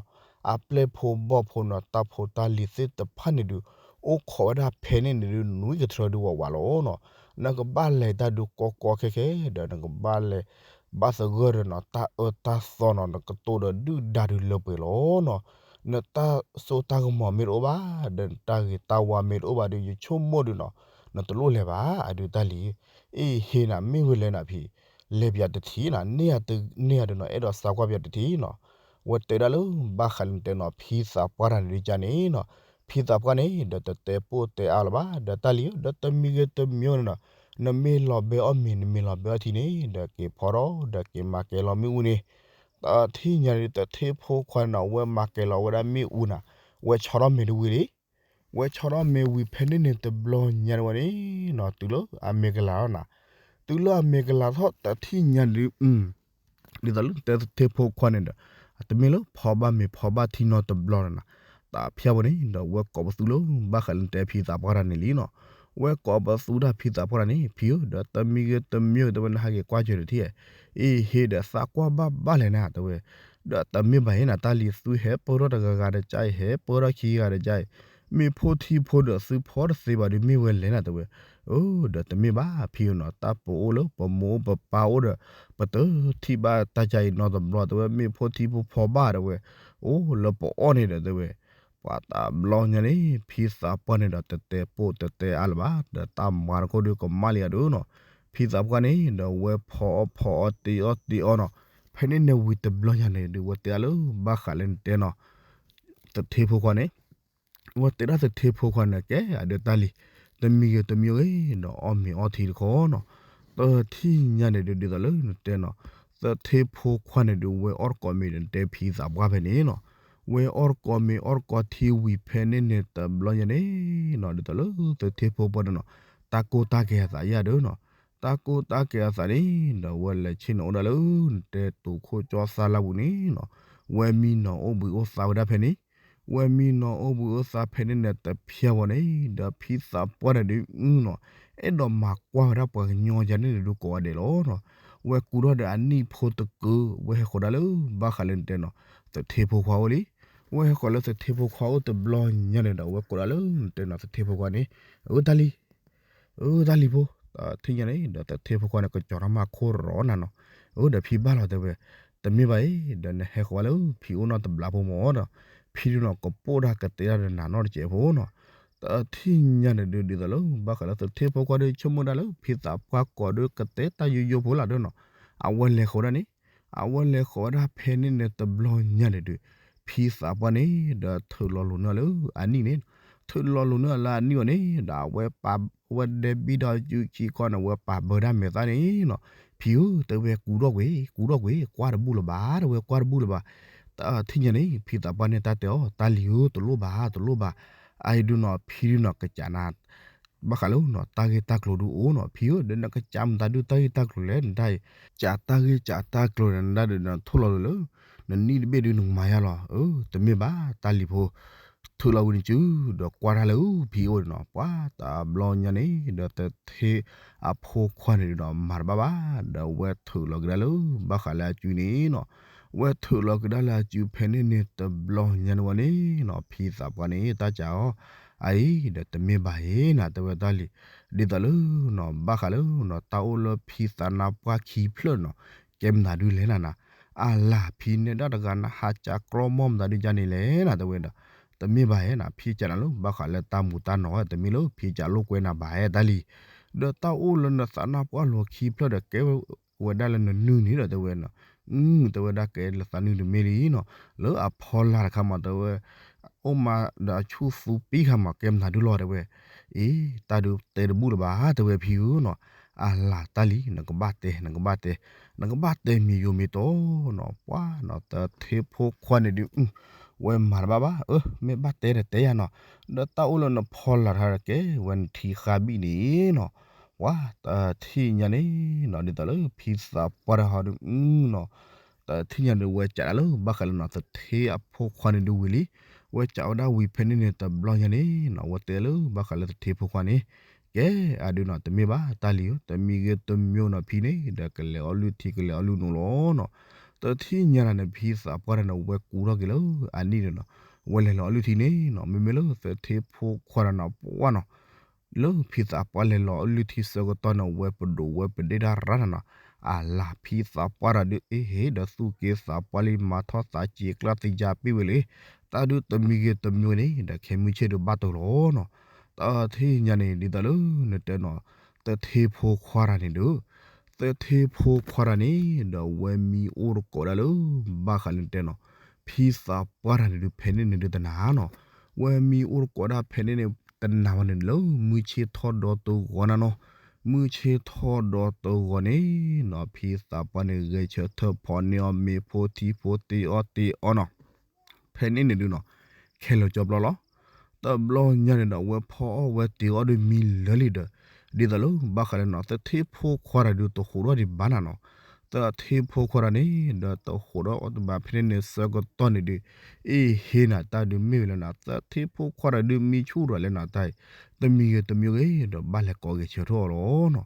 အပျဲၢ်ဖိဘီၣ်ဖိနီၤ တၢ်ဖိတၢ်လံၤသ့ၣ်တဖၣ်န့ၣ်ဒုး အိၣ်ခိးဝဲဒၣ်ဖဲန့ၣ်န့ၣ်ဒုး နွံကထြၢဒုးဝးဝးလီၤနီၤ. နကဘၣ်လဲၤတၢ်ဒုးကီကီခဲခဲ ဒီးနကဘၣ်လဲၤ ဘၣ်သဂၢၢ်ဒီးနီၤ တၢ်အၢတၢ်သီနီၤ နကတိၤဒီးဒုၣ်ဒါဒုးလၢပှဲၤလီၤနီၤ. နတၢ်စိတၢ်ကမီၤမ့ၢ်တအိၣ်ဘၣ် ဒီးနတၢ်ဂ့ၤတၢ်ဝါမ့ၢ်တအိၣ်ဘၣ်ဒီး ယဆိကမိၣ်ဒုးနီၤ နတလိၣ်လဲၤဘၣ် အဒုးတၢ်လံၤ. အ့ၣ် ဟ့ၣ်နၤ မ့ၢ်ဝဲလဲၣ်နၤဖံ, လဲၤပယၤတထံၣ်နီၤ န့ၢ်ယၤတန့ၢ်ယၤဒုးနီၤ အဲၣ်ဒိးသးကွၢ်ပယၤတထံၣ်နီၤ. ဝဲတဲဒၣ်လၢ ဘၣ်ဃးလၢနတဲနီၤ ဖံသးပှၢ်တၢ်န့ၣ်ဒုးကန့ၣ်နီၤ, ဖံသးပှၢ်န့ၣ် ဒီးတတဲပိၢ်တဲအါလၢၤဘၣ် ဒီးတၢ်လံၤဧၢ ဒီးတမံၤဂ့ၤတမံၤဂ့ၤန့ၣ်နီၤ, နမ့ၢ်လီၤဘဲအီၣ်မ့ၤ နမ့ၢ်လီၤဘဲအီၣ်ထံန့ၣ် ဒီးက့ၤဖီထီၣ် ဒီးက့ၤမၤကဲလီၤမ့ၣ်အူန့ၣ်. တထံၣ်ညါန့ၣ် တထ့ဖိခွါန့ၣ်နီၤ ဝဲမၤကဲလီၤဝဲဒၣ်မ့ၣ်အူနၤ, ဝဲဆီထီၣ်မ့ၤတဝံၤလံ ဝဲဆီထီၣ်မ့ၤဝံၤဖဲန့ၣ်န့ၣ် တဘျီညါန့ၣ်ဝဲန့ၣ်နီၤ တုၤလၢအမ့ၤကလၤထီၣ်နၤ, တုၤလၢအမ့ၤကလၤထီၣ်တထံၣ်ညါဒုး ဒ်သိးလၢတထ့ဖိခွါန့ၣ်ဒီး တမ့ၢ်လၢဖီဘၣ်မ့ၤဖီဘၣ်ထံနီတဘျီန့ၣ်နၤ, တၢ်ဖၠါဖိန့ၣ်ဒီး ဝဲကိးပသူလၢ ဘၣ်ဃးလၢနတဲဖံသးပှၢ်တၢ်န့ၣ်လံနီၤ. ဝဲကိးပသူတၢ်ဖံသးပှၢ်တၢ်န့ၣ် ဖံဧၢ ဒီးတမံၤဂ့ၤတမံၤဂ့ၤ တဲဝဲ နဟးက့ၤကွၢ်စၢၤတထံၣ်ဧါ, အ့ၣ် ဟ့ၣ်ဒီးသးကွၢ်ဘၣ်ဘၣ်လဲၣ်နၤ တဲဝဲ ဒီးတမ့ၢ်ဘၣ်အံၤနၤ တၢ်လံၤသုဟဲပၢၢ်ထီၣ်တဂၤဂၤတကါအံၤ ဟဲပၢၢ်ထီၣ်ခံဂၤတကါအံၤ, မ့ၢ်ဖိထံဖိဒီးသုဖီတသ့ဘၣ်ဒီး မ့ၢ်ဝဲလဲၣ်နၤ တဲဝဲ. အၢ ဒီးတမ့ၢ်ဘၣ်ဖံဧၢနီၤ တၢ်ပအိၣ်လၢပမိၢ်အိၣ်ပပၢ်အိၣ်ဒီး ပတထံၣ်ဘၣ်တၢ်ကါအံၤနီတဘျီ တဲဝဲ မ့ၢ်ဖိထံဖိဖီဘၣ်တဲဝဲ အိၣ်လၢပအီၣ်န့ၣ်ဒီးတဲဝဲ. ပှၤတဘျီညါန့ၣ် ဖံသးပှၢ်န့ၣ်ဒီး တတဲပိၢ်တတဲအါလၢၤဘၣ် ဒီးတၢ်မၤတခိၣ်ဒုးကမၣ်လံအဒုးနီၤ. ဖံသးပှၢ်န့ၣ်ဒီး ဝဲဖီအီၣ်ဖီအီၣ်တ့အီၣ်တ့အီနီၤ. ဖဲန့ၣ်န့ၣ်ဝံၤတဘျီညါန့ၣ်ဒုး ဝဲတဲအါလၢ ဘၣ်ဃးလၢနတဲနီၤ သထ့ဖိခွါန့ၣ်, ဝဲတဲဒၣ်သထ့ဖိခွါန့ၣ် ကဲအဒုးတၢ်လံၤ, တမံၤဂ့ၤတမံၤဂ့ၤဒီး အီၣ်မ့ၤအီထံတခီနီၤ. တထံၣ်ညါန့ၣ်ဒုး ဒ်သိးလၢနတဲနီၤ, သထ့ဖိခွါန့ၣ်ဒုး ဝဲအီၣ်တကိးမ့ၤဒီး နတဲဖံသးပှၢ်ဖဲန့ၣ်နီၤ. ဝဲအီၣ်တကိးမ့ၤအီၣ်တကိးထံဝံၤဖဲန့ၣ်န့ၣ် တဘျီညါန့ၣ်နီၤ ဒ်သိးလၢသထ့ဖိပှၢ်န့ၣ်နီၤ, တၢ်ကိၢ်တၢ်ကဲၤအသးယါဒုးနီၤ. တၢ်ကိၢ်တၢ်ကဲၤအသးန့ၣ်ဒီး ဝဲလဲၤဆ့ၣ်နီၤအိၣ်ဒၣ်လၢ နတဲတိာ်ခိၣ်ကၠီသၣ်လၢပူၤန့ၣ်နီၤ. ဝဲမံနီၤအိၣ်ဘှံးအိၣ်သါဝဲဒၣ်ဖဲန့ၣ်, ဝဲမံနီၤအိၣ်ဘှံးအိၣ်သါဖဲန့ၣ်န့ၣ် တဖျါဘၣ်န့ၣ် ဒီးဖံသးပှၢ်န့ၣ်ဒုးနီၤ, အဲၣ်ဒိးမၤကွၢ်ဝဲဒၣ်ပှၤကညီယါန့ၣ်ဒုးကိးဂၤဒဲးလီၤနီၤ. ဝဲကူထီၣ်ဒီးအနံၣ်ဖိတကုာ် ဝဲဟဲဃီၤဒၣ်လၢ ဘၣ်ဃးလၢနတဲနီၤ သထ့ဖိခွါအိၣ်လံ. ဝဲဟဲဃီၤလၢသထ့ဖိခွါအိၣ်တဘျီညါန့ၣ်ဒီး ဝဲကိးဒၣ်လၢနတဲနီၤ သထ့ဖိခွါန့ၣ်, အၢ တၢ်လံၤ အၢ တၢ်လံၤဖိ, တထံၣ်ညါန့ၣ်ဒီး သထ့ဖိခွါန့ၣ် ကကၠီၤထီၣ်မၤခိၣ်ရီနၤနီၤ. အၢ ဒီးဖံဘၣ်လီၤတဲဝဲ, တမ့ၢ်ဘၣ်အံၤ ဒီးနဟဲဃီၤလၢဖံအိၣ်နီတဘျီဖိမၢ်ဒီး ဖံဒုးနီၤ ကပိၢ်တၢ်ကတဲတၢ်ဒီးနၤနီတစဲးဖိနီၤ. တထံၣ်ညါန့ၣ်ဒုး ဒ်သိးလၢ ဘၣ်ဃးလၢသထ့ဖိခွါဒုး ဆိကမိၣ်ဒၣ်လၢ ဖံသးပှၢ်ကိးဒုးကတဲတၢ်ယိယိဖိလၢဒုးနီၤ. အဝဲလဲၤဃီၤဒၣ်န့ၣ်, အဝဲလဲၤဃီၤဝဲဒၣ်ဖဲန့ၣ်န့ၣ်တဘျီညါန့ၣ်ဒုး ဖံသးပှၢ်န့ၣ်ဒီး ထုးလီၤလိာ်န့ၢ်လၢအနံၣ်န့ၣ်, ထုးလီၤလိာ်န့ၢ်လၢအနံၣ်အီၤန့ၣ်ဒီး အဝဲပာ်ဝဲဒဲဘံၣ်ဒီးစုခံခီန့ၣ် အဝဲပာ်ဘၢဒၣ်မဲာ်သၣ်န့ၣ်နီၤ. ဖံဧၢ တဲဝဲ ကူထီၣ်ကွံာ် ကူထီၣ်ကွံာ် ကွၢ်တဘူၣ်လၢၤဘၣ် တဲဝဲ ကွၢ်တဘူၣ်လၢၤဘၣ်. တထံၣ်ညါန့ၣ် ဖံသးပှၢ်န့ၣ်တၢ်တဲအီၤ တၢ်လံၤဧၢ တလိၣ်ဘၣ် တလိၣ်ဘၣ်. အအံၤဒုးနီၤ ဖံဒုးနီၤ ကစးနၤ ဘၣ်ဃးလၢနီၤ တၢ်ဂ့ၢ်တၢ်ကျိၤဒုးအိၣ်နီၤ. ဖံဧၢ ဒီးနကစးမတၤဒုးတၢ်ဂ့ၢ်တၢ်ကျိၤလဲၣ် နတၢ်အံၤ, ကးတၢ်ဂ့ၢ်ကးတၢ်ကျိၤန့ၣ် နဒၣ်ဒုးနထိၣ်လီၤလိာ်လၢ နနံၣ်တဘ့ၣ်ဒုးနကမၤယါလီၤ. အၢ တမ့ၢ်ဘၣ် တၢ်လံၤဖိ ထုးလီၤဝံၤန့ၣ်စု ဒီးကွၢ်တၢ်လၢဖံအိၣ်န့ၣ်နီၤ. ပှၤတဘျီညါန့ၣ်ဒီး သထ့အဖိခွါန့ၣ်ဒုးနီၤ မၤတဘၣ်ဘၣ် ဒီးဝဲထုးလီၤကဒါလၢ ဘၣ်ဃးလၢအစုန့ၣ်နီၤ. ဝဲထုးလီၤကဒါလၢအစုဖဲန့ၣ်န့ၣ် တဘျီညါန့ၣ်ဝဲန့ၣ်နီၤ ဖံသးပှၢ်န့ၣ် တၢ်စးအီၤ အအံၤဒီးတမ့ၢ်ဘၣ်အံၤနၤ တဲဝဲတၢ်လံၤ, ဒ်သိးလၢနီၤ ဘၣ်ဃးလၢနီၤ တၢ်အိၣ်လၢဖံသးနါပှၢ်ခံဖျၢၣ်နီၤ ကဲမနုၤဒုးလဲၣ်နၤနၤ, အလၤ ဖံနဲဒၣ်တဂၤ နဟးစးကြီမီၢ်မတၤဒုးယါန့ၣ်လဲၣ်နၤ တဲဝဲဒီး, တမ့ၢ်ဘၣ်ဧါနၤ ဖံစးနၤလၢ ဘၣ်ဃးလၢတၢ်မူၤတၢ်နီၤ တမ့ၢ်လၢဖံစးလိာ်ကွဲနၤဘၣ်ဧါတၢ်လံၤ, ဒီးတၢ်အိၣ်လၢနသးနါပှၢ်လီၤခံဖျၢၣ်ဒီး ကဲဝဲဒၣ်လၢနနုၢ်န့ၣ်ဒီး တဲဝဲနီၤ, တဲဝဲဒၣ်ကဲလၢသးနုၢ်တမ့ၢ်လံနီၤ, လၢအဖီလာ်တခါမး တဲဝဲ အိၣ်မးဒီးအဆူၣ်သူပံခါမး ကဲမနုၤဒုးလီၤ တဲဝဲ, အ့ တၢ်ဒုးတဲတဘူၣ်လၢၤဘၣ် တဲဝဲဖံဧၢနီၤ, အလၤတၢ်လံၤ နကဘၣ်တဲ နကဘၣ်တဲ နကဘၣ်တဲမ့ၢ်ယိၤမ့ၢ်တီနီၤ, ပှၤနီၤ သထ့ဖိခွါန့ၣ်ဒုး ဝဲမၤတဘၣ်ဘၣ် အၢ မ့ၢ်ဘၣ်တဲဒီးတဲယၤနီၤ, ဒီးတၢ်အိၣ်လၢနဖီလာ်တခါဒီး ကဲဝဲနထံဃါဘံၣ်န့ၣ်နီၤ, ပှၤတထံၣ်ညါန့ၣ်နီၤ ဒ်သိးလၢဖံသးပှၢ်တဟီဒုးနီၤ တထံၣ်ညါဒုး ဝဲကးဒၣ်လၢဘၣ်ဃးလၢနီၤ သထ့အဖိခွါန့ၣ်ဒုးဝံၤလံ. ဝဲကးဝဲဒၣ်ဝံၤဖဲန့ၣ်န့ၣ် တဘျီညါန့ၣ်နီၤ ဝဲတဲလၢဘၣ်ဃးလၢသထ့ဖိခွါန့ၣ် ကဲအဒုးနီၤ တမ့ၢ်ဘၣ်တၢ်လံၤဧၢ, တမံၤဂ့ၤတမံၤနီၤ ဖံန့ၣ်ဒီး ကလဲၤအီၣ်လုၢ်ထံ ကလဲၤအီၣ်လုၢ်နိလီၤနီၤ. တထံၣ်ညါတၢ်န့ၣ် ဖံသးပှၢ်တၢ်န့ၣ် ဝဲကူထီၣ်က့ၤလၢအနံၣ်န့ၣ်နီၤ ဝဲလဲၤလီၤအီၣ်လုၢ်ထံန့ၣ်နီၤ မ့မ့ၢ်လၢသထ့ဖိခွါတၢ်န့ၣ် ပှၢ်နီၤ လၢဖံသးပှၢ်လဲၤလီၤအီၣ်လုၢ်ထံဆၢကတီၢ်န့ၣ် ဝဲပဒိၣ်ဝဲပဒ့ၣ်တၢ်ရၣ်တၢ်နီၤ အလၤဖံသးပှၢ်တၢ်ဒုး အ့ဟ့ၣ်ဒီးသူၣ်က့သးပှၢ်လံ မၤထီၣ်သးစ့ၤကျါသယၤပ့ၢ်ဝဲလံ. တၢ်ဒုးတမံၤဂ့ၤတမံၤန့ၣ်ဒီး ခဲမုၢ်ဆ့ၣ်ဒုးဘၣ်တိၢ်လီၤနီၤ. တထံၣ်ညါန့ၣ် ဒ်သိးလၢနတဲနီၤ သထ့ဖိခွါတၢ်န့ၣ်ဒုး သထ့ဖိခွါတၢ်န့ၣ်ဒီး ဝဲမံအိၣ်တကိးဒၣ်လၢ ဘၣ်ဃးလၢနတဲနီၤ ဖံသးပှၢ်တၢ်န့ၣ်ဒုး ဖဲန့ၣ်န့ၣ်ဒုးတနၤနီၤ ဝဲမံအိၣ်တကိးဒၣ်ဖဲန့ၣ်န့ၣ် တနၤဝဲန့ၣ် လၢမုၢ်ဆ့ၣ်ထီၣ်ဒီးတဂီၤနၤနီၤ. မုၢ်ဆ့ၣ်ထီၣ်ဒီးတဂီၤန့ၣ်နီၤ ဖံသးပှၢ်န့ၣ် ဂဲၤဆၢထၢၣ်ဖီၣ်န့ၢ်အီၤမ့ၤဖိထံဖိတ့အီၣ်တ့အီနီၤ. ဖဲန့ၣ်န့ၣ်ဒုးနီၤ ခဲလၢာ်ကၠီဘျီလီၤ. တဘျီညါန့ၣ်ဒီး ဝဲဖီအီၣ်ဝဲတ့အီၣ်ဒုးမံလၢာ်လံဒီး ဒ်သိးလၢဘၣ်ဃးလၢနီၤ သထ့ဖိခွါတၢ်ဒုးတဟူးထီၣ်ဒံးဘၣ်နၤနီၤ. သထ့ဖိခွါတၢ်န့ၣ်ဒီး တဟူးထီၣ်အီၣ်တဘၣ်ဖဲန့ၣ်န့ၣ် ဆၢကတီၢ်န့ၣ်ဒုး အ့ဟ့ၣ်နၤတၢ်ဒုးမ့ၢ်ဝဲလၢနၤ သထ့ဖိခွါတၢ်ဒုးမံဆူၣ်ရၤလၢနၤတၢ်အံၤ တမံၤဂ့ၤတမံၤဂ့ၤဒီး ဘၣ်လဲၤကိးဂဲၤဆၢထၢၣ်အီၤလီၤနီၤ.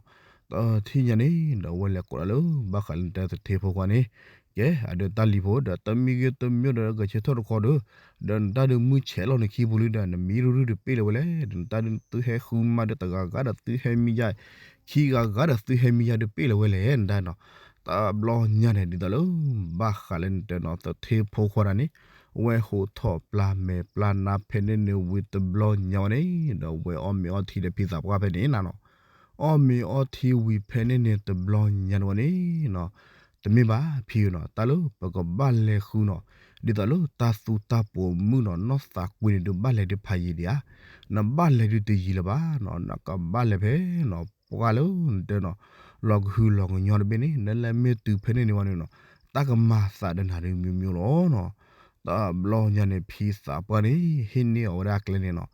တထံၣ်ညါန့ၣ်ဒီး ဝဲလဲၤကိးဒၣ်လၢ ဘၣ်ဃးလၢနတဲသထ့ဖိခွါန့ၣ် ကဲအဒုးတၢ်လံၤဖိဒီး တမံၤဂ့ၤတမံၤဒီး ဂဲၤဆၢထၢၣ်တခီဒီး ဒီးနတၢ်ဒုးမုၢ်ဆဲးလီၤနခံပူၤလံဒီး နမံရူၢ်ရူၢ်ဒုးပ့ၢ်လၢၤဝဲလဲၣ်, နတၢ်ဒုးသုဟဲဃုမါဒီးတဂၤဂၤဒီးသုဟဲမံယါ, ခံဂၤဂၤဒီးသုဟဲမံယါဒုးပ့ၢ်လၢၤဝဲလဲၣ် နတၢ်နီၤ. တဘျီညါန့ၣ်ဒ်သိးလၢ ဘၣ်ဃးလၢနတဲနီၤ သထ့ဖိခွါတၢ်န့ၣ် ဝဲဟိးထီၣ်ပျၢ်မဲာ်ပျၢ်နါဖဲန့ၣ်န့ၣ်ဝံၤတဘျီညါဝဲန့ၣ် ဒီးဝဲအီၣ်မ့ၤအီထံဒီးဖံသးပှၢ်ဖဲန့ၣ်နၤနီၤ. အီၣ်မ့ၤအီထံဝံၤဖဲန့ၣ်န့ၣ်တဘျီညါန့ၣ်ဝဲန့ၣ်နီၤ တမ့ၢ်ဘၣ်ဖံဧၢနီၤ တၢ်လၢပကဘၣ်လဲၤဃုနီၤ ဒ်သိးလၢတၢ်သူတၢ်ပိာ်မုၣ်နီၤ နီၢ်သးကွံန့ၣ်ဒုးဘၣ်လဲၤဒုးဖးယံာ်ဒံးဧါ, နဘၣ်လဲၤဒုးတယံာ်လၢၤဘၣ်နီၤ နကဘၣ်လဲၤဖဲနီၤ ပှၢ်လၢနတဲနီၤ လီၤကဟုလီၤကညီတဘ့ၣ်န့ၣ် နလဲၤမ့ၢ်တုၤဖဲန့ၣ်န့ၣ်ဝဲန့ၣ်နီၤ တၢ်ကမၤသးဒီးနၤဒုးမ့ၢ်မ့ၢ်လီၤနီၤ. တဘျီညါန့ၣ် ဖံသးပှၢ်န့ၣ် ဟ့ၣ်န့ၢ်အီၤဝဲဒၣ်ကျဲန့ၣ်နီၤ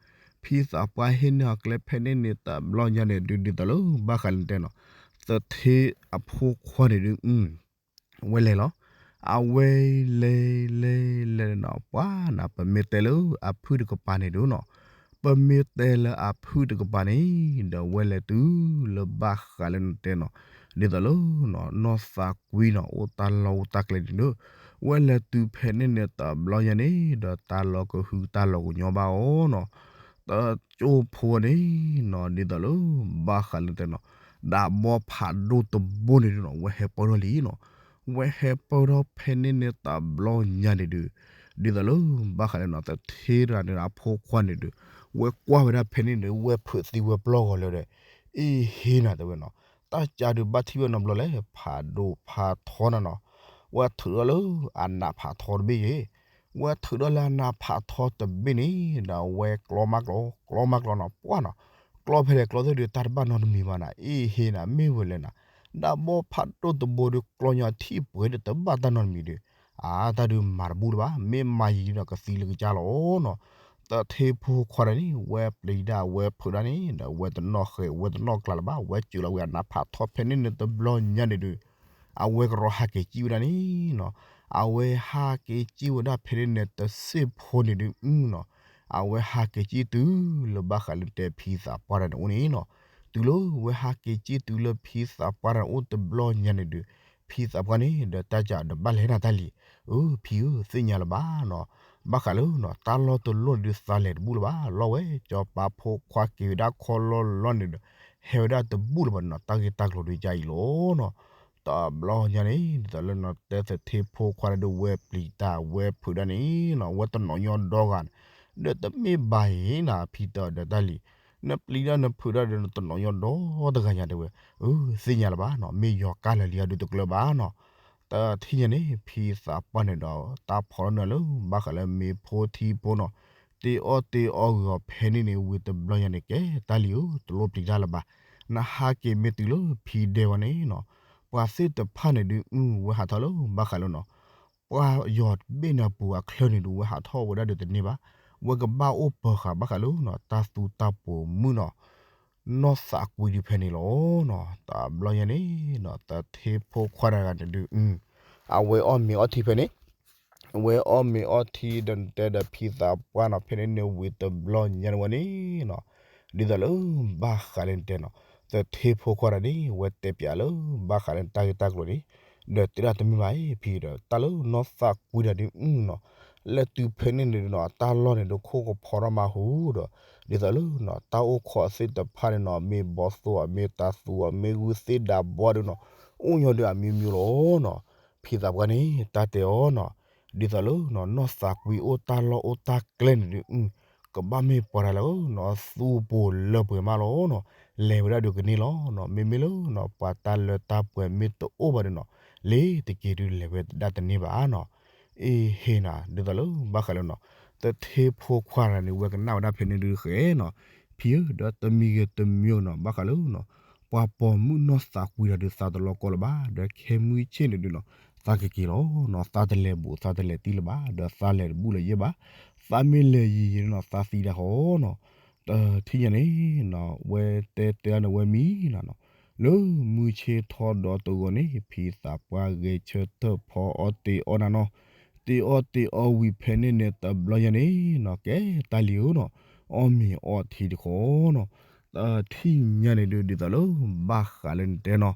ဖံသးပှၢ်ဟ့ၣ်န့ၢ်အီၤကျဲဖဲန့ၣ်န့ၣ် တဘျီညါန့ၣ်ဒုး ဒ်သိးလၢဘၣ်ဃးလၢနတဲနီၤ သထ့အဖိခွါန့ၣ်ဒုး ဝဲလဲၤလီၤ. အဝဲလဲၤလဲၤလဲၤနီၤ ပှၢ်နၤ ပမ့ၢ်တဲလၢအဖုၣ်တကပၤန့ၣ်ဒုးနီၤ ပမ့ၢ်တဲလၢအဖုၣ်တကပၤန့ၣ် ဒီးဝဲလဲၤတုၤလၢဘၣ်ဃးလၢနတဲနီၤ ဒ်သိးလၢ နီၢ်သးကွံနီၤ အိၣ်တၢ်လီၢ်အိၣ်တၢ်ကျဲန့ၣ်ဒုး ဝဲလဲၤတုၤဖဲန့ၣ်န့ၣ် တဘျီညါန့ၣ် ဒီးတၢ်လီၤကဟုတၢ်လီၤကညီဘၣ်အီၤနီၤ တကၠိဖိန့ၣ်နီၤ ဒ်သိးလၢ ဘၣ်ဃးလၢတဲနီၤ ဒၣ်ဘီဖးဒိၣ်တဘိန့ၣ်ဒုးနီၤ ဝဲဟဲပၢၢ်ထီၣ်လံနီၤ ဝဲဟဲပၢၢ်ထီၣ်ဖဲန့ၣ်န့ၣ် တဘျီညါန့ၣ်ဒုး ဒ်သိးလၢ ဘၣ်ဃးလၢနီၤ သထ့တဂၤန့ၣ် အဖိခွါန့ၣ်ဒုး ဝဲကွၢ်ဝဲဒၣ်ဖဲန့ၣ်န့ၣ် ဝဲဖုးသံဝဲပျီၢ်ဂီၤလၢၤဒီး အ့ဟ့ၣ်နၤတဲဝဲနီၤ တၢ်ကၢ်ဒုးဘၣ်ထံၣ်ဝဲနီတဘျီလဲၣ် ဖးဒိၣ်ဖးထီနၤနီၤ ဝဲထုးထီၣ်လၢအနးဖးထီတဘ့ၣ်ယဲ ဝဲထုးထီၣ်လၢအနးဖးထီတဘ့ၣ်န့ၣ် ဒီးဝဲကျီမးကျီ ကျီမးကျီနီၤ ပှၢ်နီၤ ကျီဖဲလဲၣ်ကျီသ့ၣ်ဒုး တၢ်တဘၣ်နီတမံၤဘၣ်နၤ အ့ဟ့ၣ်နၤ မ့ၢ်ဝဲလဲၣ်နၤ ဒၣ်ဘီဖးဒိၣ်တဘိဒုး ကျီညီထံၣ်ပှဲၤဒီးတဘၣ်တၢ်နီတမံၤဒုး အါ တၢ်ဒုးမၤတဘူၣ်လၢၤဘၣ် မ့ၢ်မၤယံာ်ဒီးကသံလၢကစၢ်လီၤနီၤ သထ့ဖိခွါတၢ်န့ၣ် ဝဲပျံၤဒၣ်ဝဲဖုးဒၣ်န့ၣ် ဒီးဝဲတနီၣ်ဃဲၤ ဝဲတနီၣ်ကျါလၢၤဘၣ် ဝဲစၢၤလီၤဝံၤအနးဖးထီဖဲန့ၣ်န့ၣ် တဘျီညါန့ၣ်ဒုး အဝဲကရီဟးက့ၤစံၣ်ဝဲဒၣ်န့ၣ်နီၤ အဝဲဟးက့ၤစံၣ်ဝဲဒၣ်ဖဲန့ၣ်န့ၣ် တစ့ၢ်ဖိန့ၣ်ဒုးနီၤ အဝဲဟးက့ၤစံၣ်တုၤလၢဘၣ်ဃးလၢတဲဖံသးပှၢ်တၢ်န့ၣ်အိၣ်န့ၣ်နီၤ တုၤလၢဝဲဟးက့ၤစံၣ်တုၤလၢဖံသးပှၢ်တၢ်န့ၣ်အိၣ်တဘျီညါန့ၣ်ဒုး ဖံသးပှၢ်န့ၣ်ဒီးတၢ်ကၢ်ဒီးဘၣ်လဲၤနၤတၢ်လံၤ အၢ ဖံဧၢ သ့ၣ်ညါလၢၤဘၣ်နီၤ ဘၣ်ဃးလၢနီၤ တၢ်လီၢ်တလီၢ်ဒုးသးလဲၤတဘူၣ်လၢၤဘၣ် လီၢ်ဝဲ စီၤပၤဖိခွါက့ၤဝဲဒၣ်ခီလီၢ်လီၢ်န့ၣ်ဒီး ဟဲဝဲဒၣ်တဘူၣ်လၢၤဘၣ်နီၤ တၢ်ဂ့ၢ်တၢ်ကျိၤဒုးကၢ်အံၤလီၤနီၤ တဘျီညါန့ၣ် ဒ်သိးလၢနီၤတဲသထ့ဖိခွါဒီးဝဲပျံၤတၢ်ဝဲဖုးဒၣ်န့ၣ်နီၤ ဝဲတနီၤညီဒီဂၤန့ၣ် ဒီးတမ့ၢ်ဘၣ်အံၤနၤ ဖံတဲအီၤဒီးတၢ်လံၤ နပျံၤတၢ်နဖုးတၢ်ဒီးနတနီၤညီဒီတဂၤညါတဲဝဲ အၢ သ့ၣ်ညါလၢၤဘၣ်နီၤ မ့ၢ်ယီၤကၢ်လၢာ်လံအဒုးတကျၢၤဘၣ်နီၤ တထံၣ်ညါန့ၣ် ဖံသးပှၢ်န့ၣ်ဒီး တၢ်ဖီၣ်ထီၣ်န့ၢ်လၢ ဘၣ်ဃးလၢမ့ၤဖိထံဖိနီၤ တ့အီၣ်တ့အီဂ့ၤအီၤဖဲန့ၣ်န့ၣ် ဝံၤတဘျီညါန့ၣ် ကဲတၢ်လံၤဧၢ တလိၣ်ပျံၤတၢ်လၢၤဘၣ် နဟးက့ၤမ့ၢ်တုၤလၢဖံဒဲဝဲန့ၣ်နီၤ ပှၤသ့ၣ်တဖၣ်န့ၣ်ဒုး ဝဲဟးထီၣ်လၢဘၣ်ဃးလၢနီၤ ပှၤယီၤတဘ့ၣ်န့ၣ်အပူၤအချၢန့ၣ်ဒုး ဝဲဟးထီၣ်ဝဲဒၣ်ဒီးတန့ၢ်ဘၣ် ဝဲကဘၣ်အိၣ်ပၢၤဃာ်ဘၣ်ဃးလၢနီၤ တၢ်သူတၢ်ပိာ်မုၣ်နီၤ နီၢ်သးကွံဒုးဖဲန့ၣ်လီၤနီၤ. တဘျီညါန့ၣ်နီၤ သထ့ဖိခွါတဂၤန့ၣ်ဒုး အဝဲအီၣ်မ့ၤအီထံဖဲန့ၣ် ဝဲအီၣ်မ့ၤအီထံဒီးနတဲဒီးဖံသးပှၢ်နီၤ ဖဲန့ၣ်န့ၣ်ဝံၤတဘျီညါန့ၣ်ဝဲန့ၣ်နီၤ ဒ်သိးလၢဘၣ်ဃးလၢနတဲနီၤ သထ့ဖိခွါတဂၤန့ၣ် ဝဲတဲပၠးလၢဘၣ်ဃးလၢနတၢ်ဂ့ၢ်တၢ်ကျိၤန့ၣ် ဒီးတဲဒၣ်တမ့ၢ်ဘၣ်အံၤ ဖံဒီး တၢ်လၢနီၢ်သးကွံတဂၤဒုးနီၤ လၢတုၤဖဲန့ၣ်န့ၣ်နီၤ တၢ်လီၢ်န့ၣ်ဒုးခိၣ်ကဖီထီၣ်မးဟူဒီး ဒ်သိးလၢနီၤတၢ်အိၣ်ခိးသ့ၣ်တဖၣ်န့ၣ်နီၤ မ့ၢ်ဘီသိအီၤ မ့ၢ်တၤသူအီၤ မ့ၢ်ဂုၢ်သ့ၣ်ဒးဘီဒုးနီၤ အိၣ်ညီဒုးအမံၤမံၤလီၤနီၤ. ဖံသးပှၢ်န့ၣ် တၢ်တဲအီၤနီၤ ဒ်သိးလၢနီၤ နီၢ်သးကွံအိၣ်တၢ်လီၢ်အိၣ်တၢ်ကျဲန့ၣ်ဒုး ကဘၣ်မ့ၢ်ပှၤတဂၤလၢနီၤ သူပူၤလၢပှဲၤမးလီၤနီၤ. လဲၤဝဲဒၣ်ဒုးကန့ၢ်လီၤနီၤ. မ့မ့ၢ်လၢနီၤပှၤတၢ်လၢတၢ်ပှဲၤမ့ၢ်တအိၣ်ဘၣ်ဒုးနီၤ လ့ၤတက့ၤဒုးလဲၤဝဲဒၣ်တန့ၢ်ဘၣ်နီၤ. အ့ဟ့နီၤ ဒ်သိးလၢဘၣ်ဃးလၢနီၤ သထ့ဖိခွါတဂၤန့ၣ် ဝဲကနၣ်ဝဲဒၣ်ဖဲန့ၣ်ဒုးဃဲနီၤ ဖံဧၢ ဒီးတမံၤဂ့ၤတမံၤနီၤ ဘၣ်ဃးလၢနီၤ ပှၤပိာ်မုၣ်နီၢ်သးကွံတဂၤဒုးသးတလီၤကီလၢၤဘၣ် ဒီးခဲမုၢ်ဆ့ၣ်န့ၣ်ဒုးနီၤ သးကက့ၤလီၤနီၤ သးတလဲၤဘူးသးတလဲၤသံလၢၤဘၣ် ဒီးသးလဲၤတဘူးလၢၤယဲၢ်ဘၣ် သးမ့ၢ်လဲၤယံာ်ယံာ်နီၤ သးသံဒၣ်ဃီနီၤ. တထံၣ်ညါန့ၣ်နီၤ ဝဲတဲတဲအီၤန့ၣ်ဝဲမံနီၤ လၢမုၢ်ဆ့ၣ်ထီၣ်ဒီးတဂီၤန့ၣ် ဖံသးပှၢ်ဂဲၤဆၢထၢၣ်ဖီအီၣ်တ့ၤအီၣ်နၤနီၤ တ့ၤအီၣ်တ့ၤအီဝံၤဖဲန့ၣ်န့ၣ် တဘျီညါန့ၣ်နီၤ ကဲတၢ်လံၤဧၢနီၤ အီၣ်မ့ၤအီထံတခီနီၤ တထံၣ်ညါန့ၣ်ဒုး ဒ်သိးလၢဘၣ်ဃးလၢနတဲနီၤ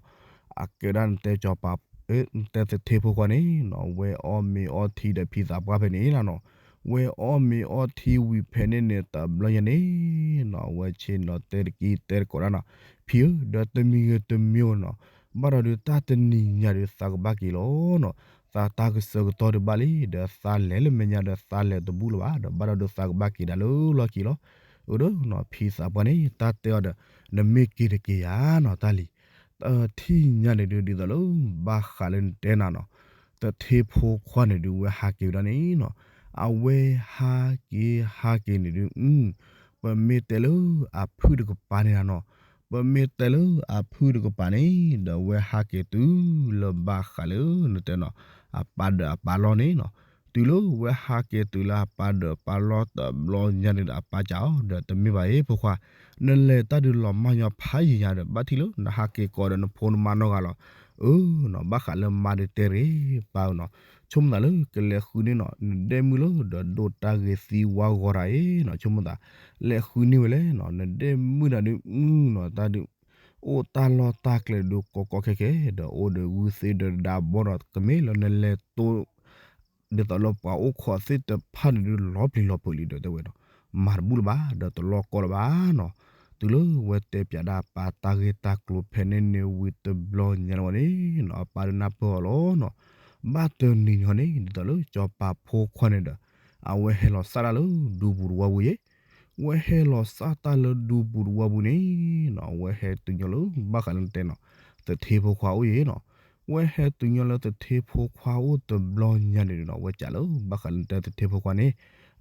အကဲဒၣ်နတဲကၠီၤပၤ နတဲသထ့ဖိခွါန့ၣ်နီၤ ဝဲအီၣ်မ့ၤအီထံဒီးဖံသးပှၢ်ဖဲန့ၣ်လီၤနီၤ ဝဲအီၣ်မ့ၤအီထံဝံၤဖဲန့ၣ်န့ၣ် တဘျီညါန့ၣ်နီၤ ဝဲဆ့ၣ်နီၤတဲတက့ၢ်တဲတကိးဒၣ်နီၤ ဖံဧၢ ဒီးတမံၤဂ့ၤတမံၤနီၤ ဘၣ်ဒီးဒုးတၢ်တနံၤညါဒုးသးကဘၣ်က့ၤလီၤနီၤ သးတၢ်ကစၢၢ်ကတီၢ်ဒုးဘၣ်လံ ဒီးသးလဲၤလၢမဲာ်ညါဒီးသးလဲၤတဘူးလၢၤဘၣ် ဒီးဘၣ်ဒီးဒုးသးကဘၣ်က့ၤဒၣ်လၢလီၢ်ခံလီၤ. အၢဒီးနီၤ ဖံသးပှၢ်န့ၣ် တၢ်တဲအီၤဒီး နမ့ၢ်က့ၤတက့ၤယၤနီၤ တၢ်လံၤ တထံၣ်ညါန့ၣ်ဒုး ဒ်သိးလၢဘၣ်ဃးလၢနတဲနၤနီၤ သထ့ဖိခွါန့ၣ်ဒုး ဝဲဟးက့ၤဝဲဒၣ်န့ၣ်နီၤ အဝဲဟးက့ၤဟးက့ၤန့ၣ်ဒုး ပမ့ၢ်တဲလၢအဖုၣ်တကပၤန့ၣ်နီၤ ပမ့ၢ်တဲလၢအဖုၣ်တကပၤန့ၣ် ဒီးဝဲဟးက့ၤတုၤလၢဘၣ်ဃးလၢနတဲနီၤ အပၢ်ဒၢးအပၢ်လီၢ်န့ၣ်နီၤ တုၤလၢဝဲဟးက့ၤတုၤလၢအပၢ်ဒၢးအပၢ်လီၢ်တဘျီညါန့ၣ်ဒီး အပၢ်စံးအီၤ ဒီးတမ့ၢ်ဘၣ်အံၤဖိခွါ နလဲၤတၢ်ဒုးလီၤမၢ်ညီဖးယံာ်ညါဒီး ဘၣ်ထံၣ်လၢနဟးက့ၤကိးဒီးနဖိနမါနီတဂၤလီၤ. အၢနီၤ ဘၣ်ဃးလၢမါဒုးတဲရ့ၣ်ပၢ်ဧၢနီၤ ဆိကမိၣ်သးလၢကလဲၤဃုန့ၢ်နီၤ နဒဲမုၣ်လၢဒီးဒိၣ်တၢ်ဂ့ၤသံဝါဂီၤတၢ်အံၤနီၤ ဆိကမိၣ်သး လဲၤဃုန့ၢ်ဝဲလဲၣ်နီၤ နဒဲမုၣ်တၢ်ဒုး အၢနီၤ တၢ်ဒုး အိၣ်တၢ်လီၢ်တၢ်ကျဲဒုးကီကီခဲခဲ ဒီးအိၣ်ဒီးဂုၢ်သ့ဒီးဒးဘီဒီး ကမ့ၢ်လၢနလဲၤတိၢ် ဒ်သိးလၢပှၤအိၣ်ခိးသ့ၣ်တဖၣ်န့ၣ်ဒုး လီၤပျံၤလီၤဖုးလံဒီးတဲဝဲဒီး မၤတဘူၣ်လၢၤဘၣ် ဒီးတလီၢ်ကီလၢၤဘၣ်နီၤ. တုၤလၢဝဲတဲပၠးဒၣ်ပၢ်တၢ်ဂ့ၢ်တၢ်ကျိၤဖဲန့ၣ်န့ၣ်ဝံၤတဘျီညါန့ၣ်ဝဲန့ၣ်နီၤ အပၢ်ဒုးနၢ်ပၢၢ်အီၤလီၤနီၤ. ဘၣ်တနံၤန့ၣ်န့ၣ် ဒ်သိးလၢကၠီၤပၤဖိခွါန့ၣ်ဒီး အဝဲဟဲလီၤစၢ်တၢ်လၢဒူပူၤတဝီပူၤယဲၢ် ဝဲဟဲလီၤစၢ်တၢ်လၢဒူပူၤတဝီပူၤန့ၣ်နီၤ ဝဲဟဲတုၤညီလၢဘၣ်ဃးလၢနတဲနီၤ သထ့ဖိခွါအိၣ်ယဲၢ်နီၤ. ဝဲဟဲတုၤညီလၢသထ့ဖိခွါအိၣ်တဘျီညါန့ၣ်နီၤ ဝဲစံးလၢဘၣ်ဃးလၢနတဲသထ့ဖိခွါန့ၣ်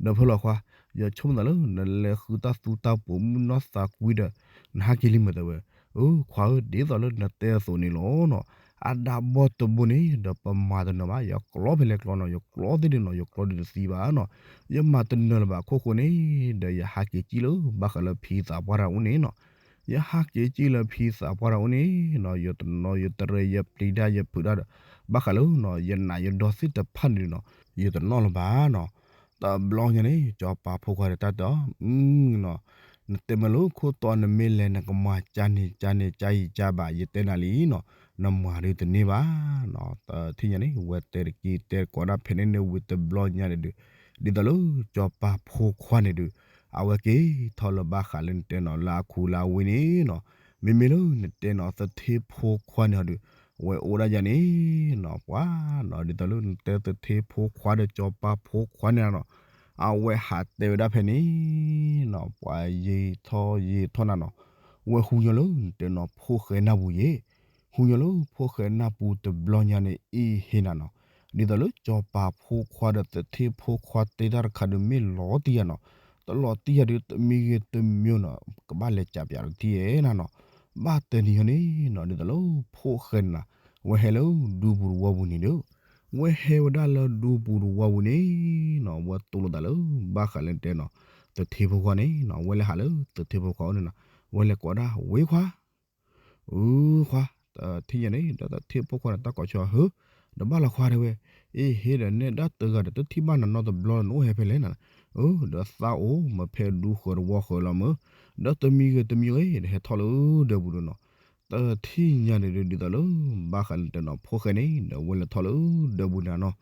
ဒီးဖဲလီၤခွါ ယဆိကမိၣ်သးလၢ နလဲၤဃုတၢ်သူတၢ်ပူၤမုၣ်နီၢ်သးကွံဒီး နဟးက့ၤလံမ့ၢ်တဲဝဲ အၢ ခွါဧၢ ဒ်သိးလၢနတဲအသိးန့ၣ်လီၤနီၤ. အဒးဘီတဘိန့ၣ် ဒီးပမၤတနၢၤဘၣ် ယကျီဖဲလဲၣ်ကျီနီၤ ယကျီသ့ၣ်ဒုးနီၤ ယကျီဒုးတသံဘၣ်နီၤ. ယမၤတနၢၤလၢၤဘၣ်အခိၣ်ဃိန့ၣ် ဒီးယဟးက့ၤစံၣ်လၢဘၣ်ဃးလၢဖံသးပှၢ်တၢ်အိၣ်န့ၣ်နီၤ. ယဟးက့ၤစံၣ်လၢဖံသးပှၢ်တၢ်အိၣ်န့ၣ်နီၤ ယတနီၤယတရဲၣ် ယပျံၤတၢ်ယဖုးတၢ်ဒီး ဘၣ်ဃးလၢနီၤ ယနးယဒီသ့ၣ်တဖၣ်န့ၣ်နီၤ ယတနီၣ်လၢၤဘၣ်နီၤ. တဘျီညါန့ၣ် ကၠီၤပၤဖိခွါဒီးတၢ်တဲအီၤ နီၤ နတဲမ့ၢ်လၢခိၣ်တီ နမ့ၢ်လဲၤနကမၤကၢ်န့ၣ်ကၢ်န့ၣ် ကၢ်ယံာ်ကၢ်ဘၣ် ယတဲနၤလံနီၤ နမၤဒုးတန့ၢ်ဘၣ်နီၤ. တထံၣ်ညါန့ၣ် ဝဲတဲတက့ၢ်တဲတကိးဒၣ်ဖဲန့ၣ်န့ၣ်ဝံၤတဘျီညါန့ၣ်ဒုး ဒ်သိးလၢကၠီၤပၤဖိခွါန့ၣ်ဒုး အဝဲက့ၤထီၣ်လၢဘၣ်ဃးလၢနတဲနီၤ လၢအခူလၢအဝ့ၢ်န့ၣ်နီၤ. မ့မ့ၢ်လၢနတဲနီၤ သထ့ဖိခွါန့ၣ်ဟီဒုး ဝဲအိၣ်ဒၣ်ယၤန့ၣ်နီၤ ပှၤနီၤ ဒ်သိးလၢနတဲသထ့ဖိခွါဒီးကၠီၤပၤဖိခွါန့ၣ်နီၤ အဝဲဟးတဲဝဲဒၣ်ဖဲန့ၣ်နီၤ ပှၤယံာ်ထီၣ်ယံာ်ထီၣ်နၤနီၤ ဝဲဟူညီလၢနတဲနီၤ ဖိၣ်ဃဲနၢ်ပူၤယဲၢ် ဟူညီလၢဖိၣ်ဃဲနၢ်ပူၤတဘျီညါန့ၣ် အ့ဟ့နၤနီၤ ဒ်သိးလၢကၠီၤပၤဖိခွါဒီးသထ့ဖိခွါတဲတၢ်တခါဒုး မ့ၢ်လီၤတံၢ်ယၤနီၤ တလီၤတံၢ်ယၤဒုး တမံၤဂ့ၤတမံၤနီၤ ကဘၣ်လဲၤကးပၠးတထံၣ်ယဲၢ်နၤနီၤ ဘၣ်တနံၤဟီန့ၣ်နီၤ ဒ်သိးလၢဖိၣ်ဃဲနၤ ဝဲဟဲလၢဒူပူၤတဝီပူၤန့ၣ်ဒီး ဝဲဟဲဝဲဒၣ်လၢဒူပူၤတဝီပူၤန့ၣ်နီၤ ဝဲတူၢ်လိာ်သးလၢ ဘၣ်ဃးလၢတဲနီၤ သထ့ဖိခွါန့ၣ်နီၤ ဝဲလဲၤဟးလၢသထ့ဖိခွါအိၣ်န့ၣ်နီၤ ဝဲလဲၤကိးဒၣ်ဝဲခွါ အၢ ခွါ, တထံၣ်ညါန့ၣ် ဒီးသထ့ဖိခွါန့ၣ် တၢ်ကိးဆၢဟၢ ဒီးဘၣ်လီၤခွါတဲဝဲ, အ့ ဟ့ဒီးနဲဒၣ်တဂၤဒီး တထံၣ်ဘၣ်နၤနီတဘျီနအိၣ်ဟဲဖဲလဲၣ်နၤ, အၢ ဒီးသးအိၣ်မ့ၢ်ဖဲဒူဃၢၤတဝီဃၢၤလီၤမၢ်, ဒီးတမံၤဂ့ၤတမံၤဂ့ၤ ဒီးဟဲထီၣ်လၢဒၢးပူၤဒီးနီၤ, တထံၣ်ညါန့ၣ်ဒုး ဒ်သိးလၢဘၣ်ဃးလၢတဲနီၤ ဖိၣ်ဃဲန့ၣ် ဒီးဝဲလဲၤထီၣ်လၢဒၢးပူၤန့ၣ်နီၤ,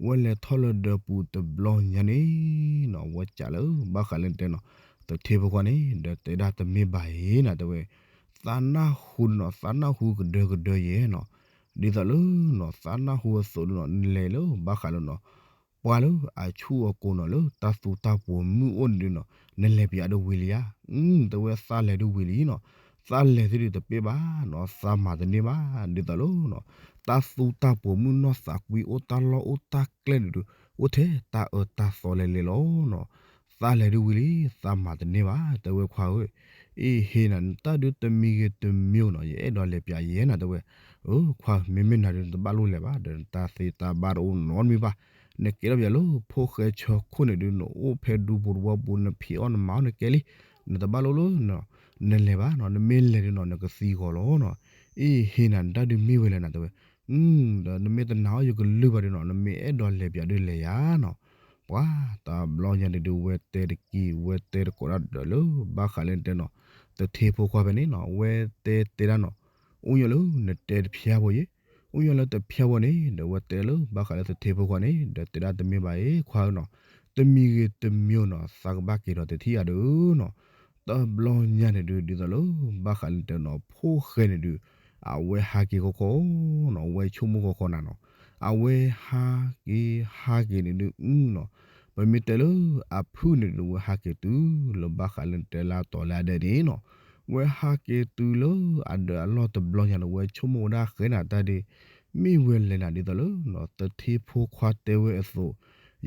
ဝဲလဲၤထီၣ်လၢဒၢးပူၤတဘျီညါန့ၣ်နီၤ ဝဲစံးလၢဘၣ်ဃးလၢတဲနီၤ သထ့ဖိခွါန့ၣ် ဒီးတဲဒၣ်တမ့ၢ်ဘၣ်အံၤနၤတဲဝဲ, သးနၢ်ဟူဒုးနီၤ သးနၢ်ဟူကဒၢကဒၢယဲနီၤ, ဒ်သိးလၢနီၤ သးနၢ်ဟူအသိးဒုးနီၤ နလဲၤလၢဘၣ်ဃးလၢနီၤ ပှၤလၢအဆူၣ်အကိာ်နီၤ လၢတၢ်သူတၢ်ပှိၤမုၢ်အိၣ်န့ၣ်ဒုးနီၤ နလဲၤပၠးဒုးဝံၤလံဧါ, တဲဝဲသးလဲၤဒုးဝံၤလံနီၤ, သးလဲၤသ့ၣ်ဒုးတပ့ၢ်ဘၣ်နီၤ သးမၤတန့ၢ်ဘၣ် ဒ်သိးလၢနီၤ တၢ်သူတၢ်ပှိၤမုၢ်နီၢ်သးကွံအိၣ်တၢ်လီၢ်အိၣ်တၢ်ကျဲန့ၣ်ဒုး အိၣ်ထဲတၢ်အၢတၢ်သီလဲၤလဲၤလီၤနီၤ, သးလဲၤဒုးဝံၤလံ သးမၤတန့ၢ်ဘၣ် တဲဝဲခွါဧၢ, အ့ဟ့နၤ နတၢ်ဒုးတမံၤဂ့ၤတမံၤနီၤ ယအဲၣ်ဒိးလဲၤပၠးယဲနၤတဲဝဲ, အၢ ခွါဧၢ မ့မ့ၢ်နၤဒုးနတဘၣ်လိၣ်လဲၤဘၣ် ဒီးနတၢ်သ့တၢ်ဘၣ်တအိၣ်နီတမံၤဘၣ်, နကဲထီၣ်ပၠးလၢဖိၣ်ဃဲဆၢခိၣ်န့ၣ်ဒုး နအိၣ်ဖဲဒူပူၤတဝီပူၤ နဖံးအီၣ်နမၤအီၣ်နကဲလံ, နတဘၣ်လိၣ်လၢ နလဲၤဘၣ်နီၤ နမ့ၢ်လဲၤဒုးနီၤ နကသံဂီၤလီၤနီၤ, အ့ဟ့နၤ နတၢ်ဒုးမ့ၢ်ဝဲလဲၣ်နၤတဲဝဲ, ဒီးနမ့ၢ်တနာ်အီၤယကလုၢ်ဘၣ်ဒုးနီၤ နမ့ၢ်အဲၣ်ဒိးလဲၤပၠးဒုးလဲၤယၤနီၤ, ပှၤတဘျီညါန့ၣ်ဒုး ဝဲတဲတက့ၢ် ဝဲတဲတကိးဒၣ်ဒီးလၢ ဘၣ်ဃးလၢတဲနီၤ သထ့ဖိခွါဖဲန့ၣ်နီၤ ဝဲတဲတဲဒၣ်နီၤ, အိၣ်ညီလၢနတဲတဖျါဖိယဲ, အိၣ်ညီလၢတဖျါဖိန့ၣ် ဒီးဝဲတဲလၢဘၣ်ဃးလၢသထ့ဖိခွါန့ၣ် ဒီးတဲဒၣ်တမ့ၢ်ဘၣ်အံၤခွါဧၢနီၤ, တမံၤဂ့ၤတမံၤနီၤ သးကဘၣ်က့ၤဒီးတထံၣ်အါဒုးနီၤ, တဘျီညါန့ၣ်ဒုး ဒ်သိးလၢ ဘၣ်ဃးလၢတဲနီၤ ဖိၣ်ဃဲန့ၣ်ဒုး အဝဲဟးက့ၤဃီဃီနီၤ အဝဲဆိကမိၣ်ဃီဃီနၤနီၤ, အဝဲဟးက့ၤဟးက့ၤန့ၣ်ဒုးနီၤ, ပမ့ၢ်တဲလၢအဖုၣ်န့ၣ်ဒုး ဝဲဟးက့ၤတုၤလၢဘၣ်ဃးလၢတဲလၢတီၤလၢအဒဲန့ၣ်နီၤ, ဝဲဟးက့ၤတုၤလၢအဒၢးအလီၢ်တဘျီညါန့ၣ် ဝဲဆိကမိၣ်ဝဲဒၣ်ဃဲနၤတၢ်ဒုး, မ့ၢ်ဝဲလဲၣ်နၤဒ်သိးလၢ သထ့ဖိခွါတဲဝဲအသိး,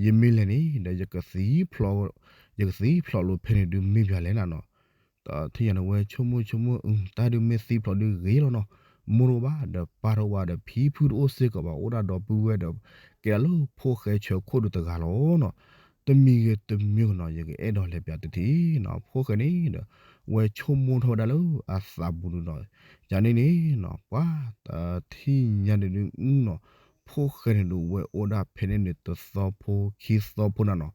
ယမ့ၢ်လဲၤန့ၣ် ဒီးယကသံဖျိး, ယကသံဖျိးလိာ်ဖဲန့ၣ်ဒုးမ့ၢ်ပှၤလဲၣ်နၤနီၤ, တထံၣ်ညါန့ၣ် ဝဲဆိကမိၣ်ဆိကမိၣ် တၢ်ဒုးမ့ၢ်သံဖျိးဒုးဂ့ၤလီၤနီၤ, မိၢ်တအိၣ်ဘၣ်ဒီးပၢ်တအိၣ်ဘၣ်ဒီး ဖံဖုတအိၣ်စ့ၢ်ကီးဘၣ် အိၣ်ဒၣ်ဒီပုၢ်ဝဲၢ်ဒီး ကဲဒၣ်လၢဖိၣ်ဃဲဆၢခိၣ်ဒုးတဂၤလီၤနီၤ, တမံၤဂ့ၤတမံၤနီၤ ယကအဲၣ်ဒိးလဲၤပၠးတထံၣ်နီၤ ဖိၣ်ဃဲန့ၣ်ဒီး ဝဲဆိကမိၣ်ထီၣ်ဝဲဒၣ်လၢအသးပူၤဒုးနီၤ, ယၤန့ၣ်န့ၣ်နီၤ ပှၤတထံၣ်ညါန့ၣ်ဒုးနီၤ, ဖိၣ်ဃဲန့ၣ်ဒုး ဝဲအိၣ်ဒၣ်ဖဲန့ၣ်န့ၣ် တသီဖိခံသီဖိနၤနီၤ,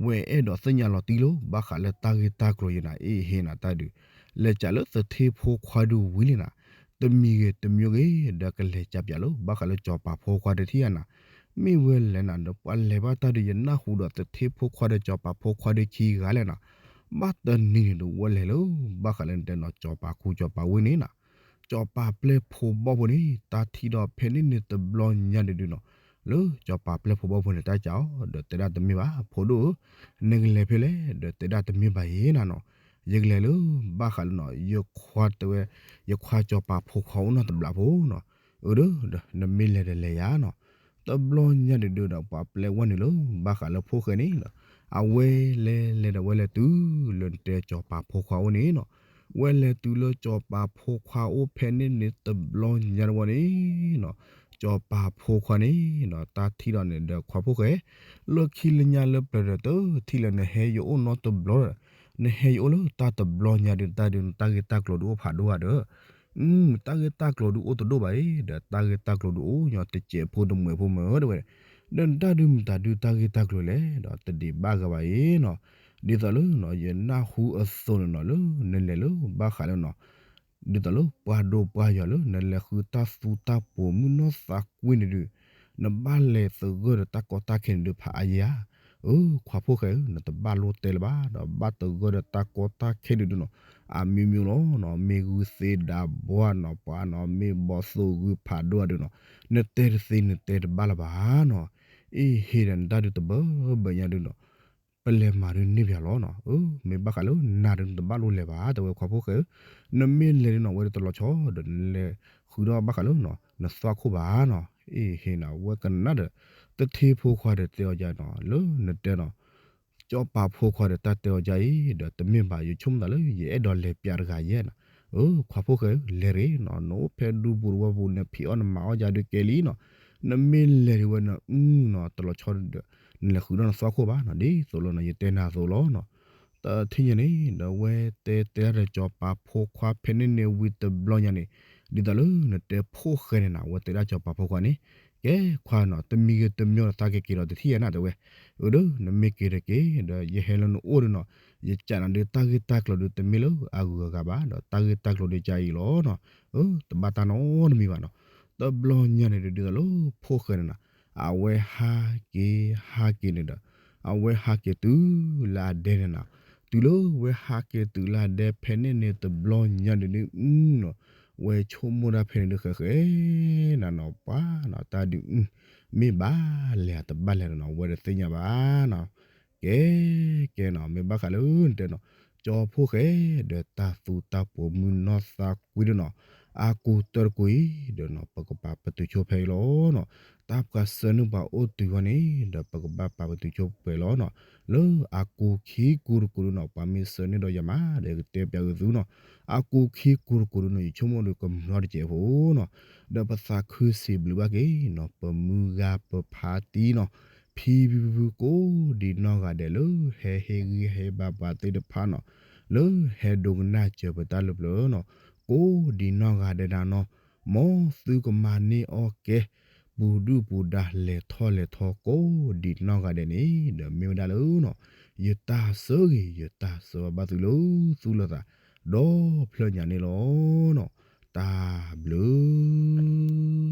ဝဲအဲၣ်ဒိးသ့ၣ်ညါလီၤတံၢ်လၢ ဘၣ်ဃးလၢတၢ်ဂ့ၢ်တၢ်ကျိၤယဲနၤ အ့ဟ့နၤတၢ်ဒုး, လဲၤစးလၢသထ့ဖိခွါဒုးဝံၤလံနၤ, တမံၤဂ့ၤတမံၤဂ့ၤ ဒီးကလဲၤကးပၠးလၢ ဘၣ်ဃးလၢစီၤပၤဖိခွါတထံၣ်ယၤနၤ, မ့ၢ်ဝဲလဲၣ်နၤဒီး ပှၤလဲၤဘၣ်တၢ်ဒုး ယနၢ်ဟူဒီးသထ့ဖိခွါဒီးစီၤပၤဖိခွါဒီးခံဂၤလဲၣ်နၤ, ဘၣ်တနံၤန့ၣ်ဒုး ဝဲလဲၤလၢဘၣ်ဃးလၢတဲနီၤ စီၤပၤခူစီၤပၤဝ့ၢ်န့ၣ်နၤ, စီၤပၤပျဲၢ်ဖိဘီၣ်ဖိန့ၣ် တၢ်ထံၣ်ဒီးဖဲန့ၣ်န့ၣ်တဘျီညါဒုးဒုးနီၤ, လၢစီၤပၤပျဲၢ်ဖိဘီၣ်ဖိန့ၣ် တၢ်ကးအီၤ ဒီးတဲဒၣ်တမ့ၢ်ဘၣ် ဖိဒိၣ်ဧၢ, နကလဲၤဖဲလဲၣ် ဒီးတဲဒၣ်တမ့ၢ်ဘၣ်ယဲနၤနီၤ, ယကလဲၤလၢ ဘၣ်ဃးလၢနီၤ ယခွါတဲဝဲ, ယခွါစီၤပၤဖိခွါအိၣ်နီတဘျီဖိနီၤ, အၢ ဒီး နမ့ၢ်လဲၤဒီးလဲၤယၤနီၤ, တဘျီညါဒုးဒုးဒီး ပှၤပျဲဝဲနုာ်လၢ ဘၣ်ဃးလၢဖိၣ်ဃဲန့ၣ်ဒီး အဝဲလဲၤလဲၤဒီးဝဲလဲၤတုၤလၢနတဲစီၤပၤဖိခွါအိၣ်န့ၣ်နီၤ, ဝဲလဲၤတုၤလၢစီၤပၤဖိခွါအိၣ်ဖဲန့ၣ်န့ၣ်တဘျီညါတဝီန့ၣ်နီၤ, စီၤပၤဖိခွါန့ၣ်နီၤ တၢ်ထံၣ်ဒီးန့ၣ်ဒီးခွါဖိၣ်ဃဲ, လၢခံလၢညါလၢပျၢၤဒီးတထံၣ်လၢနဟဲယအိၣ်နီတဘျီဒီး, နဟဲယအိၣ်လၢတၢ်တဘျီညါဒုး တၢ်ဒုး နတၢ်ဂ့ၢ်တၢ်ကျိၤဒုးအိၣ်ဖးဒိၣ်ဧါဒီး တၢ်ဂ့ၢ်တၢ်ကျိၤဒုးအိၣ်တဒိၣ်ဘၣ်အံၤ ဒီးတၢ်ဂ့ၢ်တၢ်ကျိၤဒုးအိၣ်ညီတစဲးဖိတမှဲးဖိမၢဒီးဝဲ, ဒီးနတၢ်ဒုးမတၤဒုးတၢ်ဂ့ၢ်တၢ်ကျိၤလဲၣ် ဒီးတဒံးဘၣ်ဂၤဘၣ်အံၤနီၤ, ဒ်သိးလၢနီၤ ယနၢ်ဟူအသိးန့ၣ်နီၤ လၢနလဲၤလၢ ဘၣ်ဃးလၢနီၤ ဒ်သိးလၢပှၤဒိၣ်ပှၤယွၤလၢ နလဲၤဃုတၢ်သူတၢ်ပိာ်မုၣ်နီၢ်သးကွံန့ၣ်ဒုး, နဘၣ်လဲၤသဂၢၢ်ဒီးတၢ်ကီတၢ်ခဲန့ၣ်ဒုးဖးအါယဲဧါ, အၢ ခွါဖိၣ်ဃဲဧၢ နတဘၣ်လိၣ်တဲလၢၤဘၣ် ဒီးဘၣ်သဂၢၢ်ဒီးတၢ်ကီတၢ်ခဲန့ၣ်ဒုးနီၤ, အမျိုးမျိုးလီၤနီၤ မ့ၢ်ဂုၢ်သ့ဒးဘှါနီၤ ပှၤနီၤ မ့ၢ်ဘီၣ်သိၣ်ဂုၢ်ဖးဒိၣ်အဒုးနီၤ, နတဲတသ့နတဲတဘၣ်လၢၤဘၣ်နီၤ, အ့ဟ့ဒီးနတၢ်ဒုးတဘၢဘၢညါဒုးနီၤ ပလဲၤမၤဒုးန့ၢ်ပှၤလီၤနီၤ, အၢ မ့ၢ်ဘၣ်ဃးလၢနၤဒုးနတဘၣ်လိၣ်လဲၤဘၣ် တဲဝဲခွါဖိၣ်ဃဲဧၢ, နမ့ၢ်လဲၤဒုးနီၤ ဝဲဒၣ်တလီၤဆီဒီးနလဲၤဃုာ်ဒီးဘၣ်ဃးလၢနီၤ နသွၣ်ခိၣ်ဘၣ်နီၤ, အ့ဟ့နီၤ ဝဲကနၣ်ဒီး သထ့ဖိခွါဒီးတဲအီၤယါနီၤ လၢနတဲနီၤ စီၤပၤဖိခွါဒီးတၢ်တဲအီၤယါအံၤ ဒီးတမ့ၢ်ဘၣ် ယဆိကမိၣ်သးလၢယအဲၣ်ဒိးလဲၤပျးတဂၤယဲနီၤ, အၢ ခွါဖိၣ်ဃဲဧၢ လဲၤရ့ၣ်နီၤ နအိၣ်ဖဲဒူပူၤတဝီပူၤ နဖံးအီၣ်နမၤအီၣ်ယါဒုးကဲလံနီၤ, နမ့ၢ်လဲၤဒုးဝဲနီၤ အုနီၤ တလီၤဆီဒီး နလဲၤဃုာ်ဒီးနသွၣ်ခိၣ်ဘၣ်နီၤ ဒ်သိးလီၤနီၤ ယတဲနၤအသိးလီၤနီၤ, တ တထံၣ်ညါန့ၣ် ဒီးအဝဲတဲတဲဒၣ်ဒီးစီၤပၤဖိခွါဖဲန့ၣ်န့ၣ်ဝံၤတဘျီညါန့ၣ်, ဒ်သိးလၢနတဲဖိၣ်ဃဲန့ၣ်နီၤ အဝဲတဲဒၣ်စီၤပၤဖိခွါန့ၣ်, ကဲခွါနီၤ တမံၤဂ့ၤတမံၤဒီးသးက့ၤက့ၤဒီးတထံၣ်ညါနၤတဲဝဲ, အၢ ဒီးနမ့ၢ်က့ၤတက့ၢ် ဒီးယဟဲလၢနအိၣ်ဒီးနီၤ, ယကးနၤဒီးတၢ်ဂ့ၢ်တၢ်ကျိၤဒီးတမ့ၢ်လၢအဂုၤအဂၤဘၣ် ဒီးတၢ်ဂ့ၢ်တၢ်ကျိၤဒီးကအံၤလီၤနီၤ, အၢ တဘၣ်တၢ်နီတမံၤဘၣ်နီၤ, တဘျီညါန့ၣ်ဒီးဒ်သိးလၢဖိၣ်ဃဲန့ၣ်နီၤ အဝဲဟးက့ၤဟးက့ၤန့ၣ်ဒီး အဝဲဟးက့ၤတုၤလၢအဒဲန့ၣ်နီၤ, တုၤလၢဝဲဟးက့ၤတုၤလၢအဒဲဖဲန့ၣ်န့ၣ်တဘျီညါဒုးဒုးနီၤ, ဝဲဆိကမိၣ်ဒၣ်ဖဲန့ၣ်ဒုးဃဲဃဲနၤနီၤ ပှၤနီၤ တၢ်ဒုး မ့ၢ်ဘၣ်လဲၤတဘၣ်လဲၤနီၤ ဝဲတသ့ၣ်ညါဘၣ်နီၤ, ကဲ ကဲနီၤ မ့ၢ်ဘၣ်ဃးလၢနတဲနီၤ, ကၠီဖိၣ်ဃဲ ဒီးတၢ်သူတၢ်ပိာ်မုၣ်နီၢ်သးကွံဒီးနီၤ, အကူတၢတကူအံၤ ဒီးနီၤ ပကပာ်ပတုာ်ဆိဖဲအံၤလီၤနီၤ, တၢ်ပှၤဆၢနုၢ်ပှၤအိၣ်တုၤဝဲန့ၣ် ဒီးပကဘၣ်ပာ်ပတုာ်ဆိဖဲလီၤနီၤ, လၢအကူခံကူတကူဒီးနီၤ ပှၤမ့ၢ်ဆၢန့ၢ်ဒီးယၤမး ဒီးကတဲပျးဂ့ၤသုနီၤ, အကူခံကူတကူဒီးနီၤ ယဆိကမိၣ်ဒီးကမျီတကဲးဖိနီၤ, ဒီးပသးခုစံးဘျုးဘၣ်က့ၤနီၤ ပမုၢ်ဂၤပဖါတံၢ်နီၤ, ဖံဖုဖုကိးဒံနီၢ်ဂၤဒဲးလၢဟဲဟ့ၣ်ဂံၢ်ဟ့ၣ်ဘါပှၤသ့ၣ်တဖၣ်နီၤ, လၢဟဲဒိကနၣ်စၢၤပတၢ်လၢပျၢၤနီၤ, ကိးဒံနီၢ်ဂၤဒဲးဒၣ်နီၤ, မ်သုကမၤန့ၢ်အီၣ်ကဲ ပူၤဒုၣ်ပူၤဒါလဲၤထီၣ်လဲၤထီကိးဒံနီၢ်ဂၤဒဲးန့ၣ် ဒီးမ့ၢ်ဝဲဒၣ်လၢနီၤ, ယတၢ်ဆၢဂ့ၤ ယတၢ်ဆၢဝါဘၣ်သုလၢသူၣ်လၢသး ဒီဖျၢၣ်ညါန့ၣ်လီၤနီၤ, တၢ်ဘျုး